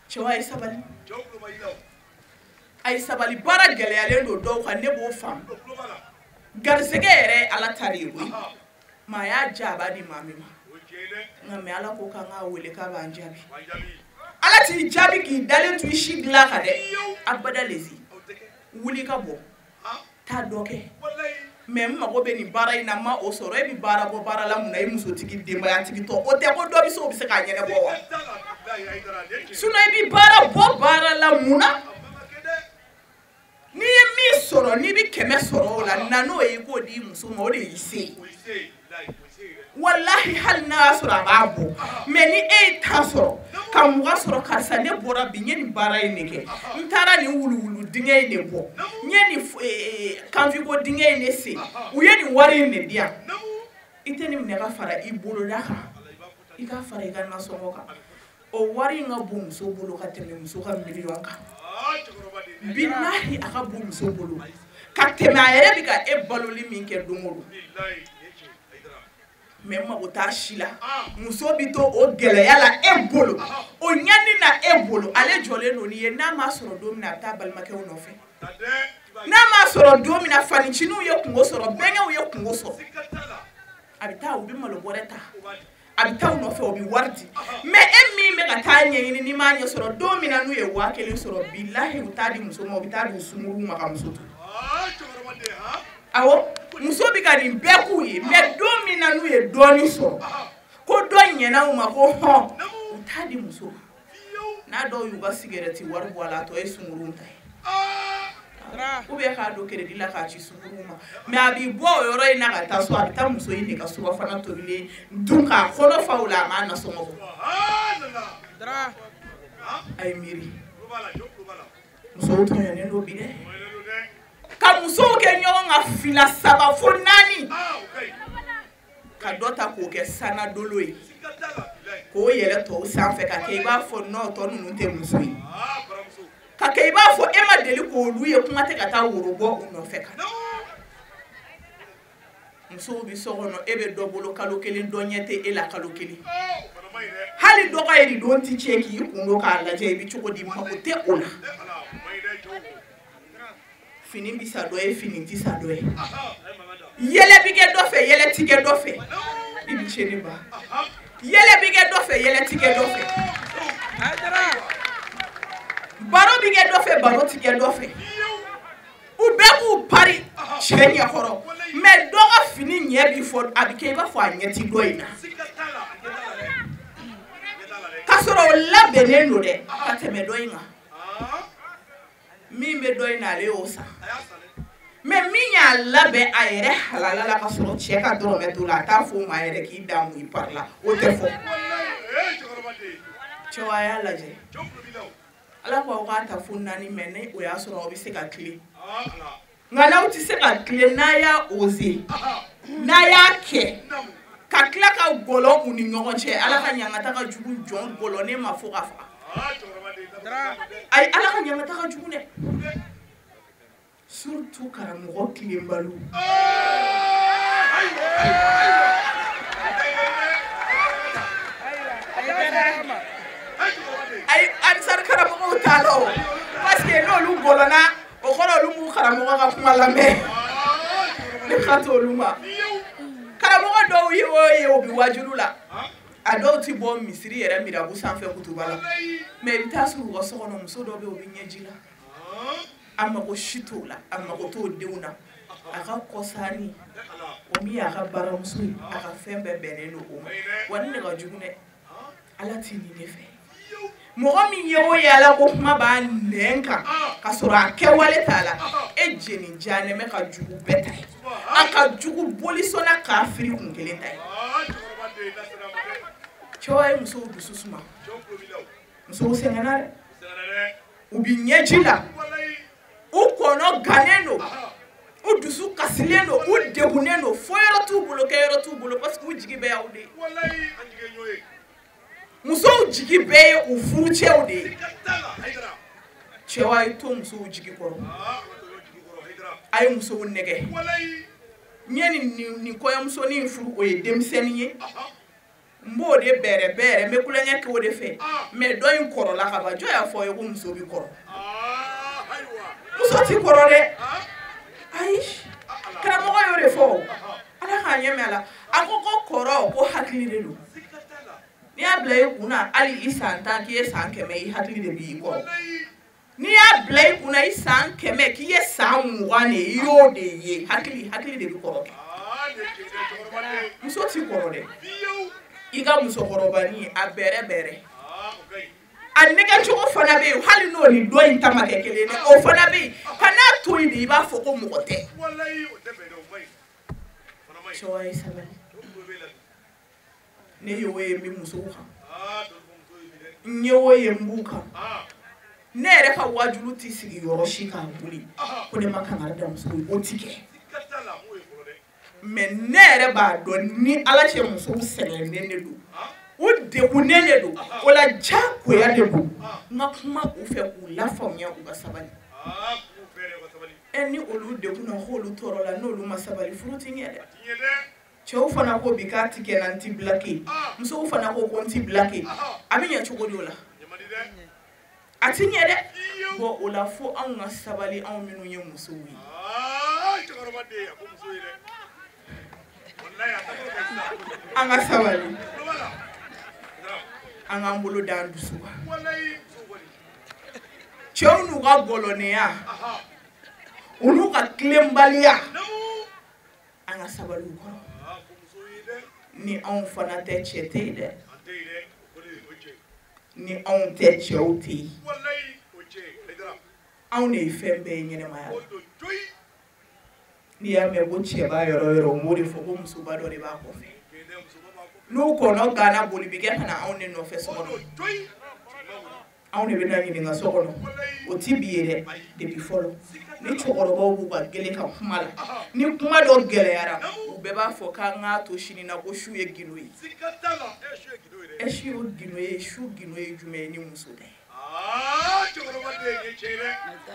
Speaker 7: Cɛw a ye sabali. A ye sabali baara gɛlɛyalen don dɔw kan ne b'o faamu. Garisɛgɛ yɛrɛ ye Ala ta de ye koyi. Maa y'a diya a b'a di maa min ma. Nka mɛ Ala ko k'an k'a wele k'a b'an jaabi. Ala t'i jaabi k'i dalen to i si dilan kan dɛ. Abada lezi. Wuli ka bɔ. Taa dɔ kɛ. Mɛ n mago bɛ nin baara in na n ma o sɔrɔ e bɛ baara bɔ baara la mun na i musotigi denbayatigi tɔ o tɛ ko dɔ bɛ se o bɛ se k'a ɲɛnabɔ wa. Sinon i bɛ baara bɔ baara la mun na. N'i ye min sɔrɔ n'i bɛ 100 sɔrɔ o la na n'o ye i k'o di i muso ma o de y'i se ye. Walahi hali n'a y'a sɔrɔ a b'a bɔ mɛ ni e ye 10 sɔrɔ ka 20 sɔrɔ karisa ne bɔra bi n ye nin baara in de kɛ n taara nin wuluwulu dingɛ in de bɔ n ye nin kanfiko dingɛ in de sen u ye nin wari in de di yan i tɛ nin minɛ ka fara i boloda kan i ka fara i ka nasɔngɔ kan o wari in ka bon muso bolo ka tɛmɛ muso ka miliyɔn kan. Bilahi a ka bon muso bolo ka tɛmɛ a yɛrɛ bɛ ka e baloli min kɛ don o don. Mɛ mago t'a si la muso bɛ to o gɛlɛya la e bolo o ɲani na e bolo ale jɔlen don n'i ye n'a m'a sɔrɔ don min na a bɛ taa balimakɛw nɔfɛ n'a m'a sɔrɔ don min na faniciniw ye kungo sɔrɔ bɛnkɛw ye kungo sɔrɔ a bɛ taa u bɛ malo bɔrɛ ta a bɛ taa u nɔfɛ u bɛ wari di mɛ e min bɛ ka taa ɲɛɲini n'i m'a ɲɛ sɔrɔ don min na n'u ye 1000 sɔrɔ bilahi u t'a di muso ma u bɛ taa di u sunkuruw ma ka muso to. Awɔ muso bɛ ka nin bɛɛ k'u ye mɛ don min na n'u ye dɔɔnin sɔrɔ ko dɔ ɲɛna u ma ko hɔn u t'a di muso ma n'a dɔw y'u ka sigɛrɛti wari bɔ a la a tɔ ye sunkuruw ta ye ou bien k'a don crédit la k'a ci sunkuruw ma mɛ a b'i bɔ o yɔrɔ in na ka taa so a bɛ taa muso in de ka surafana tobilen dun k'a kɔnɔ fa o la a m'a nasɔngɔ bɔ. A ye miiri musow tɔɲɔnen don bi dɛ. Ka musow kɛ ɲɔgɔn kan 2 3 fo 4 ka dɔ ta k'o kɛ sanadolo ye k'o yɛlɛ tɔw sanfɛ ka kɛ i b'a fɔ nɔ tɔ ninnu tɛ muso ye ka kɛ i b'a fɔ e ma deli k'olu ye kuma tɛ ka taa woro bɔ u nɔfɛ ka na. Musow bɛ so kɔnɔ e bɛ dɔ bolo kalo 1 dɔ ɲɛ tɛ e la kalo 1 hali dɔ ka yɛrɛ ti tiɲɛ k'i kun don k'a lajɛ i bɛ cogo di mago tɛ o la. Fini bi sa dɔ ye fini ti sa dɔ ye yɛlɛ bi kɛ dɔ fɛ yɛlɛ ti kɛ dɔ fɛ i bi ce ne ba yɛlɛ bi kɛ dɔ fɛ yɛlɛ ti kɛ dɔ fɛ baro bi kɛ dɔ fɛ baro ti kɛ dɔ fɛ u bɛɛ b'u pari cɛ ɲɛkɔrɔ mɛ dɔ ka fini ɲɛ bi fɔ a bi kɛ i b'a fɔ a ɲɛ ti dɔ in na k'a sɔrɔ o labɛnnen don dɛ ka tɛmɛ dɔ in kan. Min bɛ dɔ in na ale y'o san mɛ min y'a labɛn a yɛrɛ halala la ka sɔrɔ cɛ ka dɔrɔmɛ t'o la a t'a fɔ o ma yɛrɛ k'i da mun i pari la o tɛ fɔ. Cɛw a y'a lajɛ Ala ko aw k'a ta fo 4 mɛ ni o y'a sɔrɔ aw bɛ se ka tilen nka n'aw tɛ se ka tilen n'a y'a oser n'a y'a kɛ ka tila ka gɔlɔ u ni ɲɔgɔn cɛ Ala ka ɲangata ka jugu jɔn gɔlɔnen ma fo ka faga. Ayi Ala ka ɲangata ka jugu dɛ surtout karamɔgɔ tilenbaliw. Ayi ansar karamɔgɔw t'a la o parce que n'olu gɔlɔnna o kɔrɔ olu m'u karamɔgɔ ka kuma lamɛn ne kan t'olu ma. Karamɔgɔ dɔw ye o ye o bɛ wajulu la. A dɔw ti bɔ misiri yɛrɛ mirabu sanfɛ kutuba la mɛ i bɛ taa sɔrɔ u ka so kɔnɔ muso dɔ bɛ yen o bɛ ɲɛji la a mago si t'o la a mago t'o denw na a ka kɔsani o min y'a ka baramuso ye a ka fɛn bɛɛ bɛnnen don o ma wa ni ne ka jugu dɛ Ala t'i ni ne fɛ mɔgɔ min ye o ye Ala ko kuma b'a nɛn kan ka sɔrɔ a kɛwale t'a la e jeni janɛmɛ ka jugu bɛɛ ta ye a ka jugu bolisɔnna kafiri kun kelen ta ye. Cɛw a ye musow dusu suma musow sɛgɛnna dɛ u bi ɲɛji la u kɔnɔ gannen don u dusu kasilen don u degunnen don fo yɔrɔ t'u bolo kɛ yɔrɔ t'u bolo parce que u jigi bɛɛ y'aw de ye. Musow jigi bɛɛ ye u furucɛw de ye. Cɛw a ye to musow jigi kɔrɔ a ye musow nɛgɛ. N ye nin kɔɲɔmusonin in furu o ye denmisɛnnin ye. N b'o de bɛrɛ bɛrɛ n bɛ kulonkɛ kɛ o de fɛ mais dɔ in kɔrɔla ka ban jɔn y'a fɔ ye ko muso bɛ kɔrɔ muso ti kɔrɔ dɛ ayi karamɔgɔ y'o de fɔ o ala k'a ɲɛ mɛn a la a ko ko kɔrɔ ko hakili de don n'i y'a bila i kunna hali i san 10 k'i ye san 100 i hakili de b'i kɔrɔ n'i y'a bila i kunna i san 100 k'i ye san 20 de ye i y'o de ye hakili hakili de bɛ kɔrɔ kɛ muso ti kɔrɔ dɛ i ka musokɔrɔbanin a bɛrɛ bɛrɛ a nɛgɛcogo fana bɛ yen hali n'o ni dɔ in ta ma kɛ kelen ye o fana bɛ yen ka n'a to yen de i b'a fɔ ko mɔgɔ tɛ. Cɛwa ye sabali ne ye o ye n bɛ musow kan n ye o ye n b'u kan ne yɛrɛ ka wajulu ti sigi yɔrɔ si k'a wuli ko ne ma kangari da muso ye o ti kɛ mais ne yɛrɛ b'a dɔn ni ala cɛ musow sɛgɛnnen de don u degunnen de don o la diyagoya de don n ka kuma u fɛ k'u lafaamuya u ka sabali ɛ ni olu degunna k'olu tɔɔrɔ la n'olu ma sabali furu ti ɲɛ dɛ cɛw fana ko bi k'a ti kɛ na n ti bilake musow fana ko ko n ti bilake a bɛ ɲɛ cogo di o la a ti ɲɛ dɛ bon o la fo anw ka sabali anw minnu ye musow ye. An ka sabali an k'an bolo d'an dusu kan cɛw n'u ka gɔlɔnɛya u n'u ka tilenbaliya an ka sabali u kɔrɔ ni anw fana tɛ cɛ tɛ yen dɛ ni anw tɛ cɛw tɛ yen anw de ye fɛn bɛɛ ye ɲɛnɛmaya la n'i y'a mɛn ko cɛ b'a yɔrɔ o yɔrɔ u b'o de fɔ ko musoba dɔ de b'a kɔfɛ n'u kɔnɔ ganna boli bɛ kɛ ka na anw de nɔfɛ so kɔnɔ anw de bɛ na ɲininka so kɔnɔ o ti bi ye dɛ depuis fɔlɔ ni cɛkɔrɔbaw b'u ka gele ka kuma la ni kuma dɔ gɛlɛyara u bɛɛ b'a fɔ k'an k'a to sini na ko su ye gindo ye ɛ su ye gindo ye su gindo ye jumɛn ye ni muso tɛ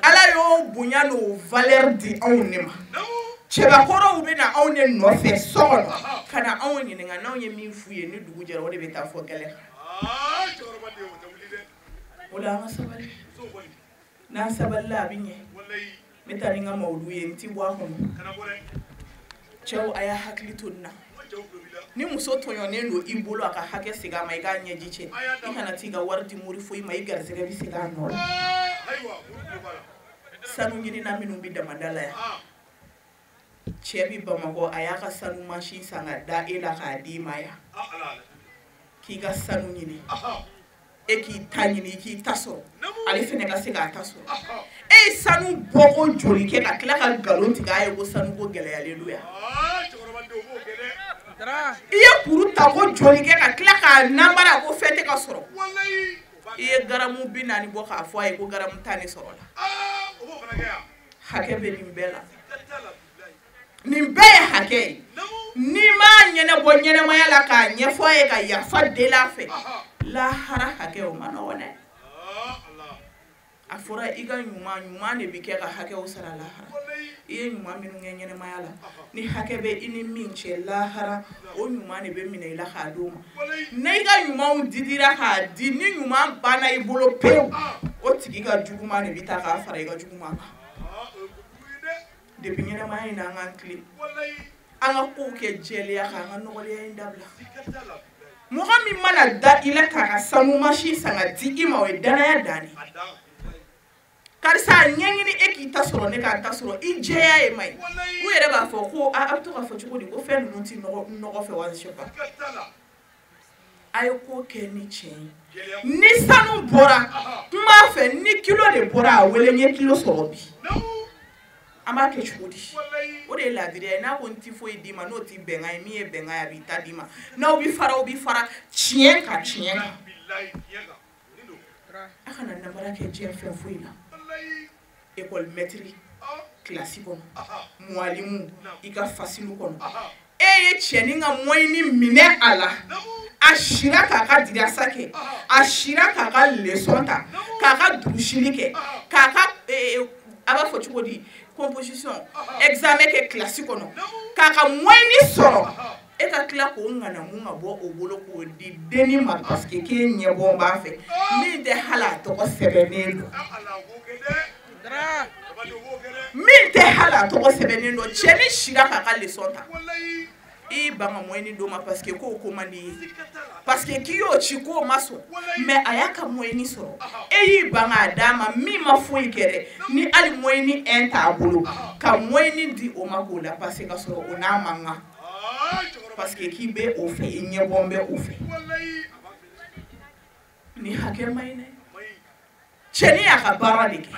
Speaker 7: ala y'o bonya n'o valeur di anw de ma cɛbakɔrɔw bɛ na anw de nɔfɛ so kɔnɔ ka na anw ɲininka n'anw ye min f'u ye ni dugu jɛra o de bɛ taa fɔ gɛlɛn kan o la an ka sabali n'an sabalila a bɛ ɲɛ n bɛ taa ni n ka mawulu ye n ti bɔ a kɔnɔ cɛw a y'a hakili to nin na ni muso tɔɲɔnen don i bolo a ka hakɛ segin a ma i k'a ɲɛji cɛ i kana t'i ka wari di mori foyi ma i garisɛgɛ bɛ segin a nɔ la sanu ɲinina minnu bɛ damada la yan cɛ bi Bamakɔ a y'a ka sanu mansin san ka da e la k'a d'i ma yan k'i ka sanu ɲini e k'i ta ɲini i k'i ta sɔrɔ ale fana ka se k'a ta sɔrɔ e ye sanu bɔko joli kɛ ka tila ka nkalon tigɛ a ye ko sanuko gɛlɛyalen don yan i ye kuru ta ko joli kɛ ka tila k'a namara ko fɛn tɛ ka sɔrɔ i ye garamu 40 bɔ k'a fɔ a ye ko garamu 10 de sɔrɔ la hakɛ bɛ nin bɛɛ la nin bɛɛ ye hakɛ ye n'i m'a ɲɛnabɔ ɲɛnamaya la k'a ɲɛfɔ a ye ka yafa deli a fɛ lahara hakɛ o ma nɔgɔn dɛ a fɔra i ka ɲuman ɲuman de bɛ kɛ ka hakɛw sara lahara i ye ɲuman minnu kɛ ɲɛnamaya la ni hakɛ bɛ i ni min cɛ lahara o ɲuman de bɛ minɛ i la k'a d'o ma n'i ka ɲumanw didira k'a di ni ɲuman banna i bolo pewu o tigi ka juguman de bɛ taa k'a fara i ka juguman kan depuis ɲɛnamaya in na an k'an tilen an ka kow kɛ jɛlenya kan an ka nɔgɔlenya in dabila mɔgɔ min mana da i la k'a ka sanu mansin san ka di i ma o ye danaya dan de ye karisa a ɲɛɲini e k'i ta sɔrɔ ne k'a ta sɔrɔ i jɛya ye man ɲi u yɛrɛ b'a fɔ ko a bɛ to k'a fɔ cogo di ko fɛn ninnu ti nɔgɔ fɛ wa je sais pas a ye ko kɛ ni tiɲɛ ye ni sanu bɔra n b'a fɛ ni kilo de bɔra a wele n ye kilo sɔrɔ bi an b'a kɛ cogo di o de ye laadiriya ye n'a ko n ti foyi d'i ma n'o ti bɛnkan ye min ye bɛnkan ye a b'i ta d'i ma n'aw bɛ fara aw bɛ fara tiɲɛ kan tiɲɛ kan a kana namara kɛ diɲɛ fɛn foyi la école maître kilasi kɔnɔ muwalimu i ka fasilu kɔnɔ e ye cɛnin ka moyini minɛ a la a sira k'a ka dirasa kɛ a sira k'a ka leçon ta k'a ka durusili kɛ k'a ka a b'a fɔ cogo di composition examen kɛ kilasi kɔnɔ k'a ka moyini sɔrɔ e E ka tila k'o ŋanamu ka bɔ o bolo k'o di denni ma parce que k'e ɲɛbɔ b'a fɛ min tɛ hali a tɔgɔ sɛbɛnnen don. Min tɛ hali a tɔgɔ sɛbɛnnen don, cɛnin sira k'a ka leçon ta. I ban ka moyen d'o ma parce que k'o ko man di ye. Parce que k'i y'o ci k'o ma sɔn, mais a y'a ka moyen sɔrɔ. E y'i ban k'a d'a ma min ma foyi kɛ dɛ, ni hali moyen un t'a bolo, ka moyen di o ma k'o la passer ka sɔrɔ o n'a man kan. Parce que k'i bɛ o fɛ, i ɲɛbɔ bɛ o fɛ. Ni hakɛ ma ɲi dɛ. Cɛnin y'a ka baara de kɛ.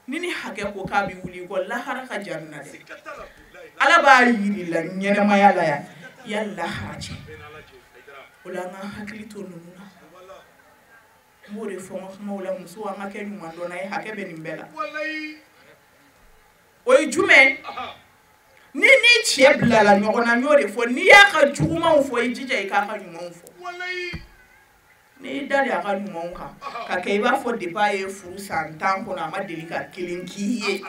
Speaker 7: Ni hakɛ ko k'a bɛ wuli kɔ lahara ka jan na dɛ. Ala b'a yiri la ɲɛnɛmaya la yan yan lahara cɛ. O la an ka hakili to ninnu na. N b'o de fɔ n ka kumaw la, musow an ka kɛ ɲumandɔnna ye, hakɛ bɛ nin bɛɛ la. O ye jumɛn? Ni cɛ bilala ɲɔgɔn na, n y'o de fɔ, n'i y'a ka jugumanw fɔ, i jija i k'a ka ɲumanw fɔ. N'i da de a ka ɲumanw kan, ka kɛ i b'a fɔ depuis a ye furu san 10 kɔnɔ, a ma deli ka kelen k'i ye.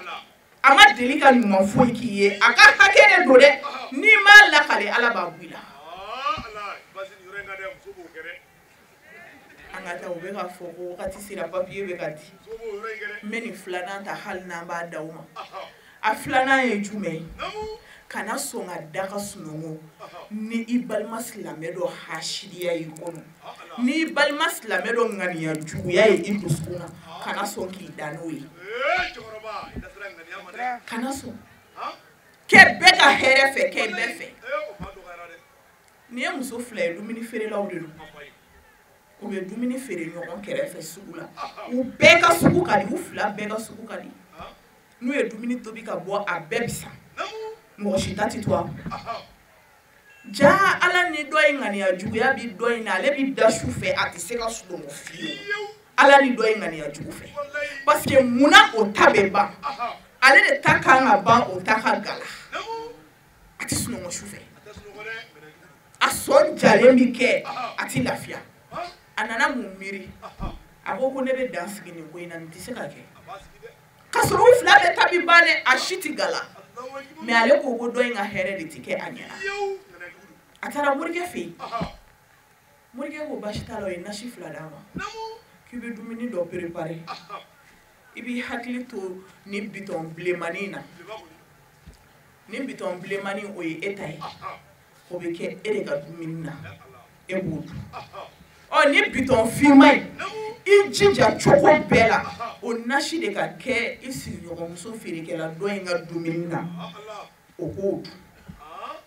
Speaker 7: A ma deli ka ɲuman foyi k'i ye. A ka hakɛ de don dɛ. N'i m'a lakale, Ala b'a bɔ i la. An ka taa, u bɛ ka fɔ ko wagati sera, papiye bɛ ka di. N bɛ nin filanan ta hali n'an b'a da o ma. A filanan ye jumɛn ye? Kana sɔn ka da ka sunɔgɔ ni i balima silamɛ dɔ hasidiya y'i kɔnɔ, ni i balima silamɛ dɔ ŋaniya juguya ye i dusukun na, kana sɔn k'i da n'o ye. Kana sɔn. Kɛ bɛɛ ka hɛrɛ fɛ, kɛ bɛɛ fɛ. N'i ye muso fila ye, dumuni feerelaw de don. U bɛ dumuni feere ɲɔgɔn kɛrɛfɛ sugu la. U bɛɛ ka sugu ka di, u fila bɛɛ ka sugu ka di. N'u ye dumuni tobi ka bɔ, a bɛɛ bɛ san. Mɔgɔ si ta tɛ to a kun. Ja Ala ni dɔ in ŋaniya juguya bi dɔ in na, ale bi da su fɛ, a tɛ se ka sunɔgɔ fiyewu. Ala ni dɔ in ŋaniya jugu fɛ. Parce que munna o ta bɛ ban? Ale de ta kan ka ban, o ta ka gala. A tɛ sunɔgɔ su fɛ. A sɔn jalen bi kɛ, a tɛ lafiya. A nana mun miiri? A ko ko ne bɛ dan sigi nin ko in na, nin tɛ se ka kɛ. Ka sɔrɔ u fila bɛɛ ta bi ban dɛ, a si tɛ gala. Mais ale ko ko dɔ in ka hɛrɛ de ti kɛ a ɲɛna. A taara morikɛ fɛ yen. Morikɛ ko baasi t'a la, o ye nasi fila d'a ma. K'i bɛ dumuni dɔ préparer. I b'i hakili to nin bitɔn bilenmanin in na. Nin bitɔn bilenmanin, o ye e ta ye. O bɛ kɛ e de ka dumuni na. E b'o dun. Ɔ ni bitɔn finman in, i jija cogo bɛɛ la, o nasi de ka kɛ i sigiɲɔgɔnmuso feerekɛla dɔ in ka dumuni na, o k'o dun.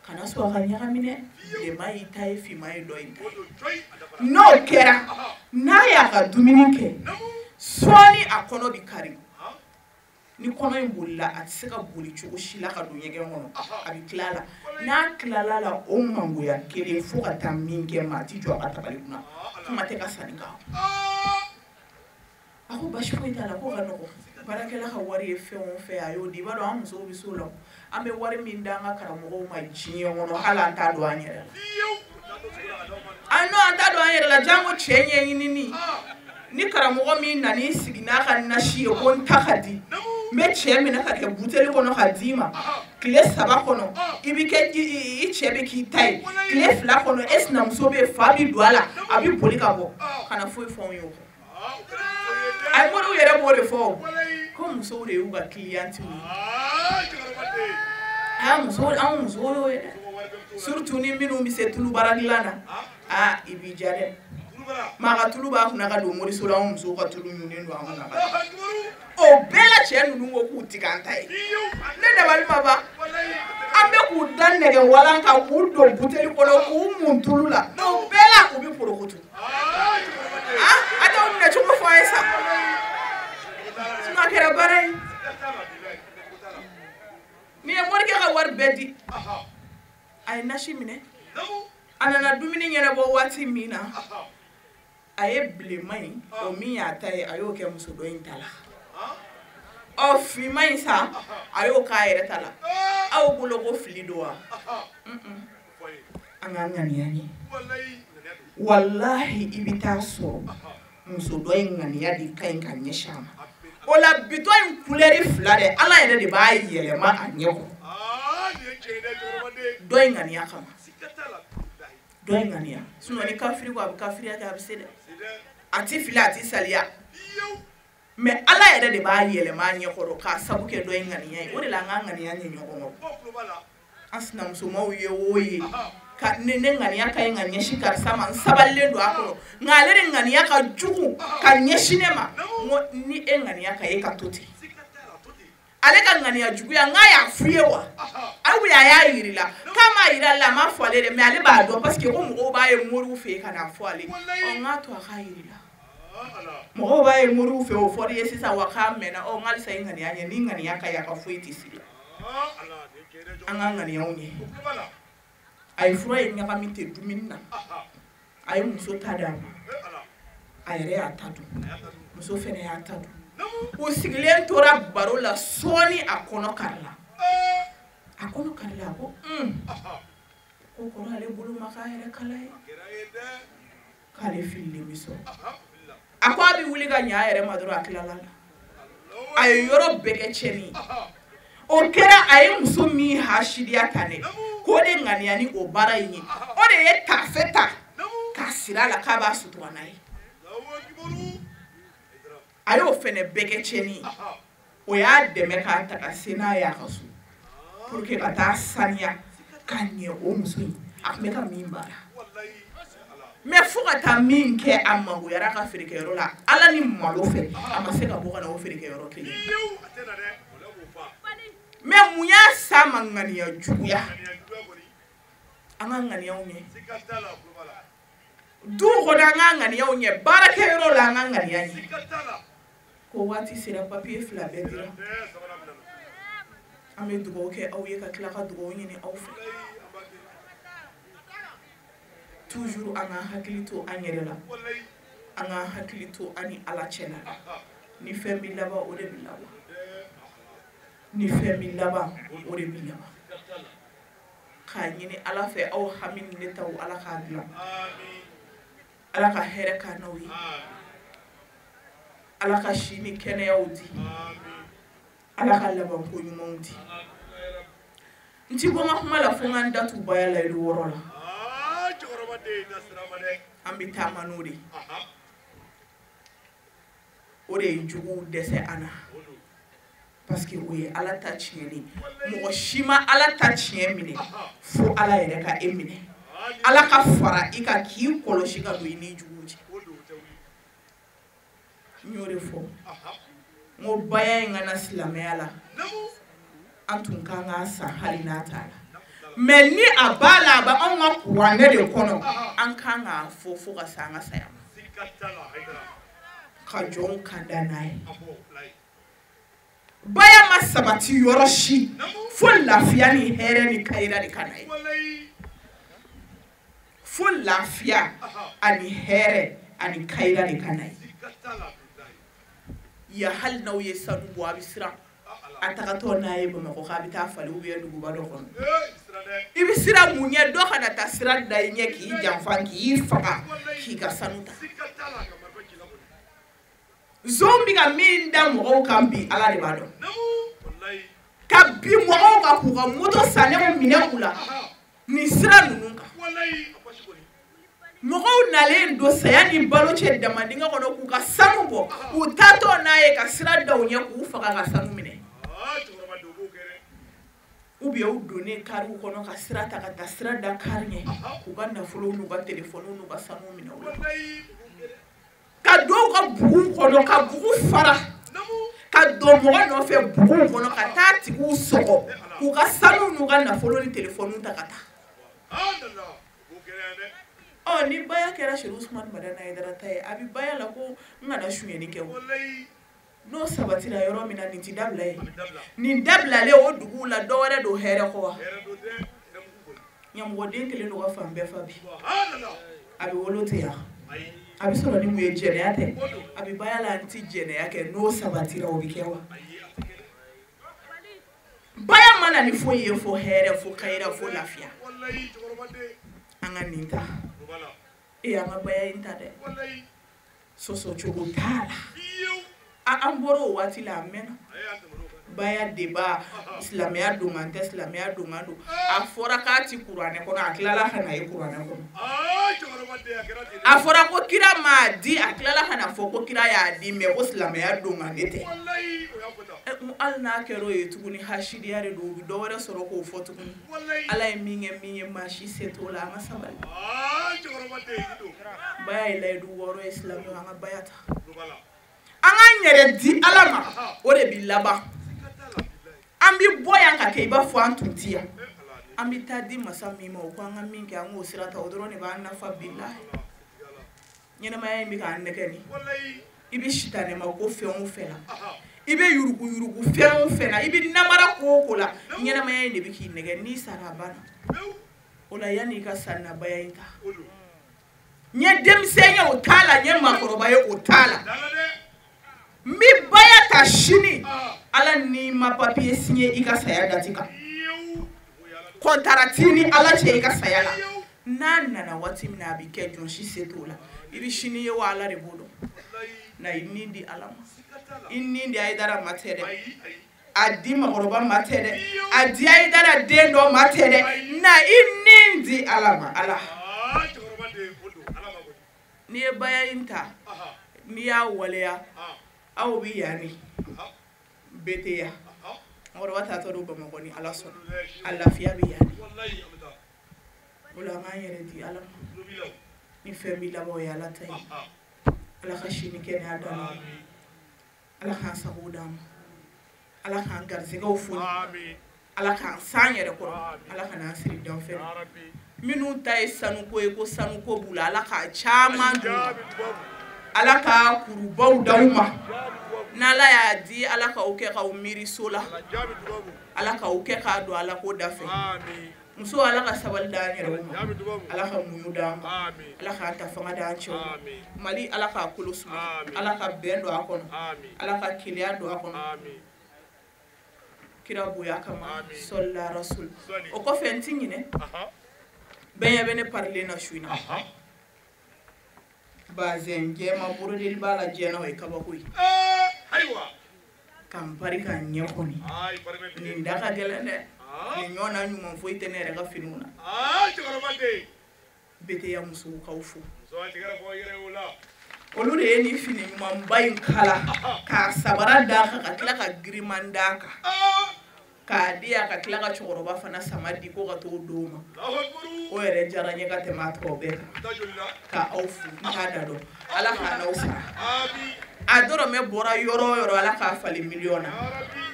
Speaker 7: Kana sɔn a ka ɲagami dɛ. Bilenman y'i ta ye, finman ye dɔ in ta ye. N'o kɛra, n'a y'a ka dumuni kɛ, sɔɔni a kɔnɔ bɛ kari. Ni kɔnɔ in bolila, a tɛ se ka boli cogo si la ka don ɲɛgɛn kɔnɔ, a bɛ tila a la. N'a tilala la, o mangoya kelen fo ka taa min kɛ, maa ti jɔ a ka tabali kunna. Kuma tɛ ka sanni k'a kun. A ko basi foyi t'a la, k'o ka nɔgɔn. Baarakɛla ka wari ye fɛn o fɛn, a y'o di. I b'a dɔn an musow bɛ s'o la. An bɛ wari min d'an ka karamɔgɔw ma diɲɛ kɔnɔ, hali an t'a dɔn an yɛrɛ la. An t'a dɔn an yɛrɛ la, jango cɛ ɲɛɲinini. Ni karamɔgɔ min nan'i sigi n'a ka nasi ye ko n ta ka di, n bɛ cɛ minɛ ka kɛ buteli kɔnɔ ka d'i ma. Tile 3 kɔnɔ, i bɛ kɛ i cɛ bɛ k'i ta ye. Tile 2 kɔnɔ, e sinamuso bɛ fa bɛ don a la, a bɛ boli ka bɔ. Kana foyi fɔ anw ye o kɔ. A ye moriw yɛrɛ b'o de fɔ o. Ko musow de y'u ka cliente ye. Ah, musow, anw musow y'o ye dɛ. Surtout ni minnu bɛ se tulubaara dilan na. Ah, i b'i diya dɛ. Maa ka tulu b'a kunna ka don moriso la, anw musow ka tulu ɲunnen don an kunna ka don. O bɛɛ la cɛ ninnu ko k'u ti k'an ta ye. Ne dabali ma ban. An bɛ k'u da nɛgɛ walan kan, k'u don buteli kɔnɔ, k'u mun tulu la. O bɛɛ la u bɛ porokoto. Ah, a t'aw minɛ cogo fɔ an ye sa. Sinon a kɛra baara ye. N'i ye morikɛ ka wari bɛɛ di, a ye nasi minɛ. A nana dumuni ɲɛnabɔ waati min na, a ye bilenman in, o min y'a ta ye, a y'o kɛ muso dɔ in ta la. Ɔ finman in sa, a y'o k'a yɛrɛ ta la. Aw bolo ko fili don wa? An k'an ŋaniya ɲɛ. Walahi i bɛ taa sɔrɔ muso dɔ in ŋaniya de ka ɲi ka ɲɛsin a ma. O la bitɔn in kulɛri fila dɛ, Ala yɛrɛ de b'a yɛlɛma a ɲɛ kɔrɔ. Dɔ in ŋaniya kama. Dɔ in ŋaniya. Sinon ni kafiri ko a bɛ kafiriya kɛ a bɛ se dɛ. A ti fili a ti saliya. Mais Ala yɛrɛ de b'a yɛlɛma a ɲɛkɔrɔ k'a sabu kɛ dɔ in ŋaniya ye. O de la an k'an ŋaniya ɲɛ ɲɔgɔn kɔrɔ. An sinamusomaw ye o ye. Ka ne ŋaniya ka ɲi ka ɲɛsin karisa ma n sabalilen don a kɔrɔ nka ale de ŋaniya ka jugu ka ɲɛsin ne ma. N ko ni e ŋaniya ka e ka to ten. Ale ka ŋaniya juguya n k'a y'a f'i ye wa? Aw a y'a yir'i la k'a m'a yira la a m'a fɔ ale dɛ mais ale b'a dɔn parce que ko mɔgɔw b'a ye moriw fɛ yen ka n'a fɔ ale. Ɔ n k'a to a k'a yir'i la. Mɔgɔw b'a ye moriw fɛ o fɔr'i ye sisan wa k'a mɛnna ɔ n halisa i ŋaniya ɲɛ ni ŋaniya ka ɲi a ka foyi tɛ siri. An ka ŋaniyaw ɲɛ. A ye fura in ɲagami ten dumuni na. A ye muso ta d'a ma. A yɛrɛ y'a ta dun. Muso fɛnɛ y'a ta dun. U sigilen tora baro la sɔɔni a kɔnɔ karila. A kɔnɔ karila a ko ko kɔrɔ ale bolo ma k'a yɛrɛ kala ye. K'ale fililen bɛ sɔrɔ. A ko a bɛ wuli ka ɲɛ a yɛrɛ ma dɔrɔn a tilala la. A ye yɔrɔ bɛɛ kɛ tiɲɛni ye. O kɛra a ye muso min hasidiya ta ne k'o de ŋaniya ni o baara in ye. O de ye taafe ta k'a siri a la k'a b'a sutura n'a ye. A y'o fɛnɛ bɛɛ kɛ tiɲɛni ye. O y'a dɛmɛ k'a ta ka se n'a ye a ka so pour que ka taa saniya ka ɲɛ o muso in a tun bɛ ka min baara. Mais fo ka taa min kɛ a mangoyara a ka feerekɛyɔrɔ la Ala ni malo fɛ a ma se ka bɔ ka na o feerekɛyɔrɔ kelen. Mais mun y'a s'a ma ŋaniya juguya. An ka ŋaniyaw ɲɛ. Du kɔnɔ an ka ŋaniyaw ɲɛ baarakɛyɔrɔ la an ka ŋaniya ɲɛ. Ko waati sera papiye 2 bɛɛ dira. An bɛ dugawu kɛ aw ye ka tila ka dugawu ɲini aw fɛ. Toujours an ka hakili to an yɛrɛ la. An ka hakili to an ni Ala cɛla la. Ni fɛn bɛ laban o de bɛ laban. Ni fɛn bɛ laban o de bɛ laban. K'a ɲini Ala fɛ aw hami ni ne taw Ala k'a dilan. Ala ka hɛrɛ k'an n'aw ye. Ala ka si ni kɛnɛyaw di. Ala ka labanko ɲumanw di. N ti bɔ n ka kuma la fo n ka n da tu baya layidu 6 la. An bɛ taama n'o de ye. O de ye juguw dɛsɛ an na. Parce que o ye Ala ta tiɲɛ ye. Mɔgɔ si ma Ala ta tiɲɛ minɛ fo Ala yɛrɛ ka e minɛ. Ala ka fara i kan k'i kɔlɔsi ka don i ni juguw cɛ. N y'o de fɔ. N ko baya in ka na silamɛya la. An tun kan k'a san hali n'a t'a la. Mais ni a b'a la a bɛ anw ka kuranɛ de kɔnɔ. An kan k'a fɔ fo ka se an ka saya ma. Ka jɔnw kan da n'a ye. Baya ma sabati yɔrɔ si fo lafiya ni hɛrɛ ni kayira de ka na ye. Fo lafiya ani hɛrɛ ani kayira de ka na ye. Ya hali n'aw ye sanu bɔ a bɛ siran. A tagatɔ n'a ye Bamakɔ k'a bɛ taa falen ou bien duguba dɔ kɔnɔ. I bɛ siran mun ɲɛ dɔ kana taa sira da i ɲɛ k'i janfa k'i faga k'i ka sanu ta. Zon bɛ ka min da mɔgɔw kan bi Ala de b'a dɔn. Ka bi mɔgɔw kan k'u ka moto sannenw minɛ u la nin sira ninnu kan. Mɔgɔw nalen don saya ni balo cɛ damadingɛ kɔnɔ k'u ka sanu bɔ u taatɔ n'a ye ka sira da u ɲɛ k'u faga ka sanu minɛ. Ou bien u donnen kariw kɔnɔ ka sira ta ka taa sira da kari ɲɛ k'u ka nafolow n'u ka telefɔniw n'u ka sanu minɛ u la. Ka don u ka bugu kɔnɔ ka bugu fara ka don mɔgɔ nɔfɛ bugu kɔnɔ ka taa tigiw sɔgɔ k'u ka sanu n'u ka nafolo ni telefɔniw ta ka taa. Ɔ ni baya kɛra Serifu Usumani Madani Hayidara ta ye a bɛ baya la ko n kana sonyɛni kɛ o. N'o sabatira yɔrɔ min na nin ti dabila ye. Nin dabilalen o duguw la dɔ wɛrɛ don hɛrɛ kɔ wa? Ɲamɔgɔden kelen don ka fan bɛɛ fa bi. A bɛ wolo ten yan. A bɛ sɔrɔ ni mun ye jɛnɛya tɛ. A bɛ baya la n ti jɛnɛya kɛ n'o sabatira o bɛ kɛ wa? Baya ma na ni foyi ye fo hɛrɛ fo kayira fo lafiya. An ka nin ta. E an ka baya in ta dɛ. Sɔsɔ cogo t'a la. An bɔra o waati la a mɛnna. Baya deba silamɛya donkan tɛ, silamɛya donkan don. A fɔra k'a ti kuranɛ kɔnɔ, a tilala ka na ye kuranɛ kɔnɔ. A fɔra ko kira m'a di, a tilala ka na fɔ ko kira y'a di, mɛ ko silamɛya donkan de tɛ. Hali n'a kɛra o ye tuguni, hasidiya de don, u bɛ dɔ wɛrɛ sɔrɔ k'o fɔ tuguni. Ala ye min kɛ min ye, maa si se t'o la, an ka sabali. Baya ye layidu 6 ye, silamɛw an ka baya ta. An k'an yɛrɛ di Ala ma, o de bi laban. An bi bɔ yan ka kɛ i b'a fɔ an tun ti yan. An bɛ taa di masa min ma, o ko an ka min kɛ, an k'o sira ta, o dɔrɔn de b'an nafa bilahi. Ɲɛnɛmaya in bɛ k'an nɛgɛ ni. I bɛ sitanɛma ko fɛn o fɛn na, i bɛ yurugu yurugu fɛn o fɛn na, i bɛ namara ko o ko la, ɲɛnɛmaya in de bɛ k'i nɛgɛ. N'i sara a banna. O la yanni i ka sa nabaya in ta. N ye denmisɛn ye o t'a la, n ye maakɔrɔba ye o t'a la. N bɛ baya ta sini, Ala n'i ma papiye signé i ka saya dati kan. Kɔntara t'i ni Ala cɛ i ka saya la. N'a nana waati min na, a bɛ kɛ, jɔn si se t'o la. I bɛ sini ye wa, Ala de b'o dɔn. Na i ni di Ala ma. I ni di Ayidara ma tɛ dɛ. A di makɔrɔba ma tɛ dɛ. A di Ayidara den dɔ ma tɛ dɛ. Na i ni di Ala ma, Ala. N'i ye baya in ta, n'i y'a waleya, aw bɛ yan de, bɛɛ tɛ yan. Mɔgɔkɔrɔba taatɔ don Bamakɔ ni Ala sɔnna, a lafiya bɛ yan de. O la an k'an yɛrɛ di Ala ma. Ni fɛn b'i laban, o ye Ala ta ye. Ala ka si ni kɛnɛya d'an ma. Ala k'an sago d'an ma. Ala k'an garisɛgɛw foni. Ala k'an san yɛrɛ kɔrɔ. Ala ka n'an siri danfɛn na. Minnu ta ye sanuko ye, ko sanuko b'u la, Ala k'a caman d'u ma. Ala ka kurubaw d'aw ma. N'Ala y'a di, Ala k'aw kɛ k'aw miiri so la. Ala k'aw kɛ k'a don Ala ko da fɛ. Muso, Ala ka sabali d'an yɛrɛw ma. Ala ka muɲu d'an ma. Ala k'an ta fanga d'an cɛw ma. Mali, Ala k'a kolo suma. Ala ka bɛn don a kɔnɔ. Ala ka keleya don a kɔnɔ. Kira bonya kama, sɔlila rasul. O kɔfɛ n ti ɲinɛ. Bɛɛ ɲɛ bɛ ne parilen na su in na. Bazɛn jɛma borodeli b'a la diɲɛ na, o ye kabako ye. Ka n pari k'a ɲɛ kɔni. Nin da ka gɛlɛn dɛ. Nin ɲɔgɔnna ɲuman foyi tɛ ne yɛrɛ ka finiw na. Beteya musow k'aw fo. Olu de ye nin fini ɲumanba in kala, k'a sabara d'a kan, ka tila ka giriman d'a kan. K'a di yan, ka tila ka cɛkɔrɔba fana sama di ko ka t'o d'o ma. O yɛrɛ diyara n ye ka tɛmɛ a tɔ bɛɛ kan. Ka aw fo, n t'a da dɔn. Ala k'a n'aw sara. A dɔrɔmɛ bɔra yɔrɔ o yɔrɔ, Ala k'a falen miliyɔn na.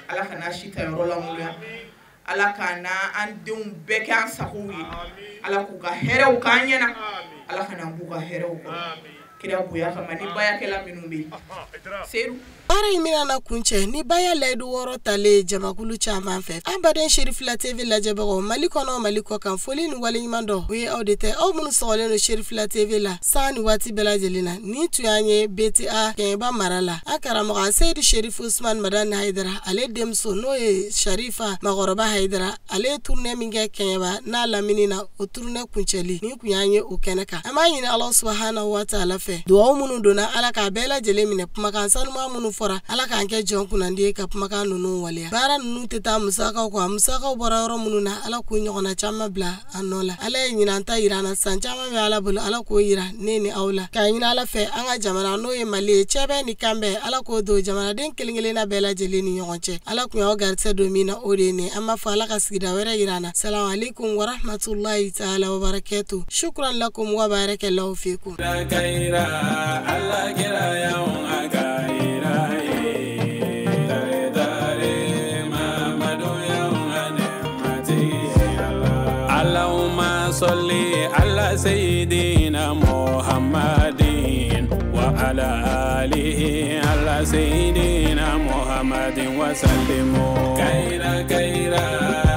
Speaker 7: Ala ka n'a si ta yɔrɔ lankolon. Ala k'a n'an denw bɛɛ kɛ an sagow ye. Ala k'u ka hɛrɛw k'an ɲɛna. Ala ka n'an b'u ka hɛrɛw kɔnɔ. Kira bonya kama ni bayakɛla minnu bɛ yen. Seyidu.
Speaker 2: Baara in bɛna na kuncɛ ni baya layidu 6 talen jamakulu caman fɛ. An baden Cherifila TV lajɛbagaw Mali kɔnɔ, Mali kɔ kan, foli ni waleɲuman dɔn o ye aw de tɛ, aw minnu sɔgɔlen don Cherifila TV la san ni waati bɛɛ lajɛlen na. Nin tun y'an ye BTA Kɛɲɛba mara la. An karamɔgɔ Seyidu Sherifu Usman Madani Hayidara, ale denmuso n'o ye Sharifa Makɔrɔba Hayidara, ale ye tournée min kɛ Kɛɲɛba n'a lamini na, o tournée kuncɛli nin tun y'an ye o kɛnɛ kan. An b'a ɲini Ala subahana wa taala fɛ, duwawu minnu donna, Ala k'a bɛɛ lajɛlen minɛ, kumakan sanuman minnu fɔra, Ala k'an kɛ jɔn kunnandi ye ka kumakan ninnu waleya. Baara ninnu tɛ taa musakaw kɔ, a musakaw bɔra yɔrɔ minnu na, Ala k'u ɲɔgɔnna caman bila a nɔ la. Ala ye ɲinan ta yira an na, san caman bɛ Ala bolo, Ala k'o yira ne ni aw la. K'a ɲini Ala fɛ, an ka jamana n'o ye Mali ye, cɛbɛ ni kanbɛn, Ala k'o don jamanaden kelen kelenna bɛɛ lajɛlen ni ɲɔgɔn cɛ. Ala kun y'aw garisɛgɛ don min na, o de ye nin ye. An b'a fɔ Ala ka sigida wɛrɛ yira an na. Salamu aleykum wa rahmatulahi taala wa barakatu. Shukran lakum wa barakallahu fikum.
Speaker 1: Allah kira yaun akaira tare tare Mamadu yaun anemati Allahumma salli ala sayyidina Muhammadin wa ala alihi ala sayyidina Muhammadin wa sallimu kaira kaira.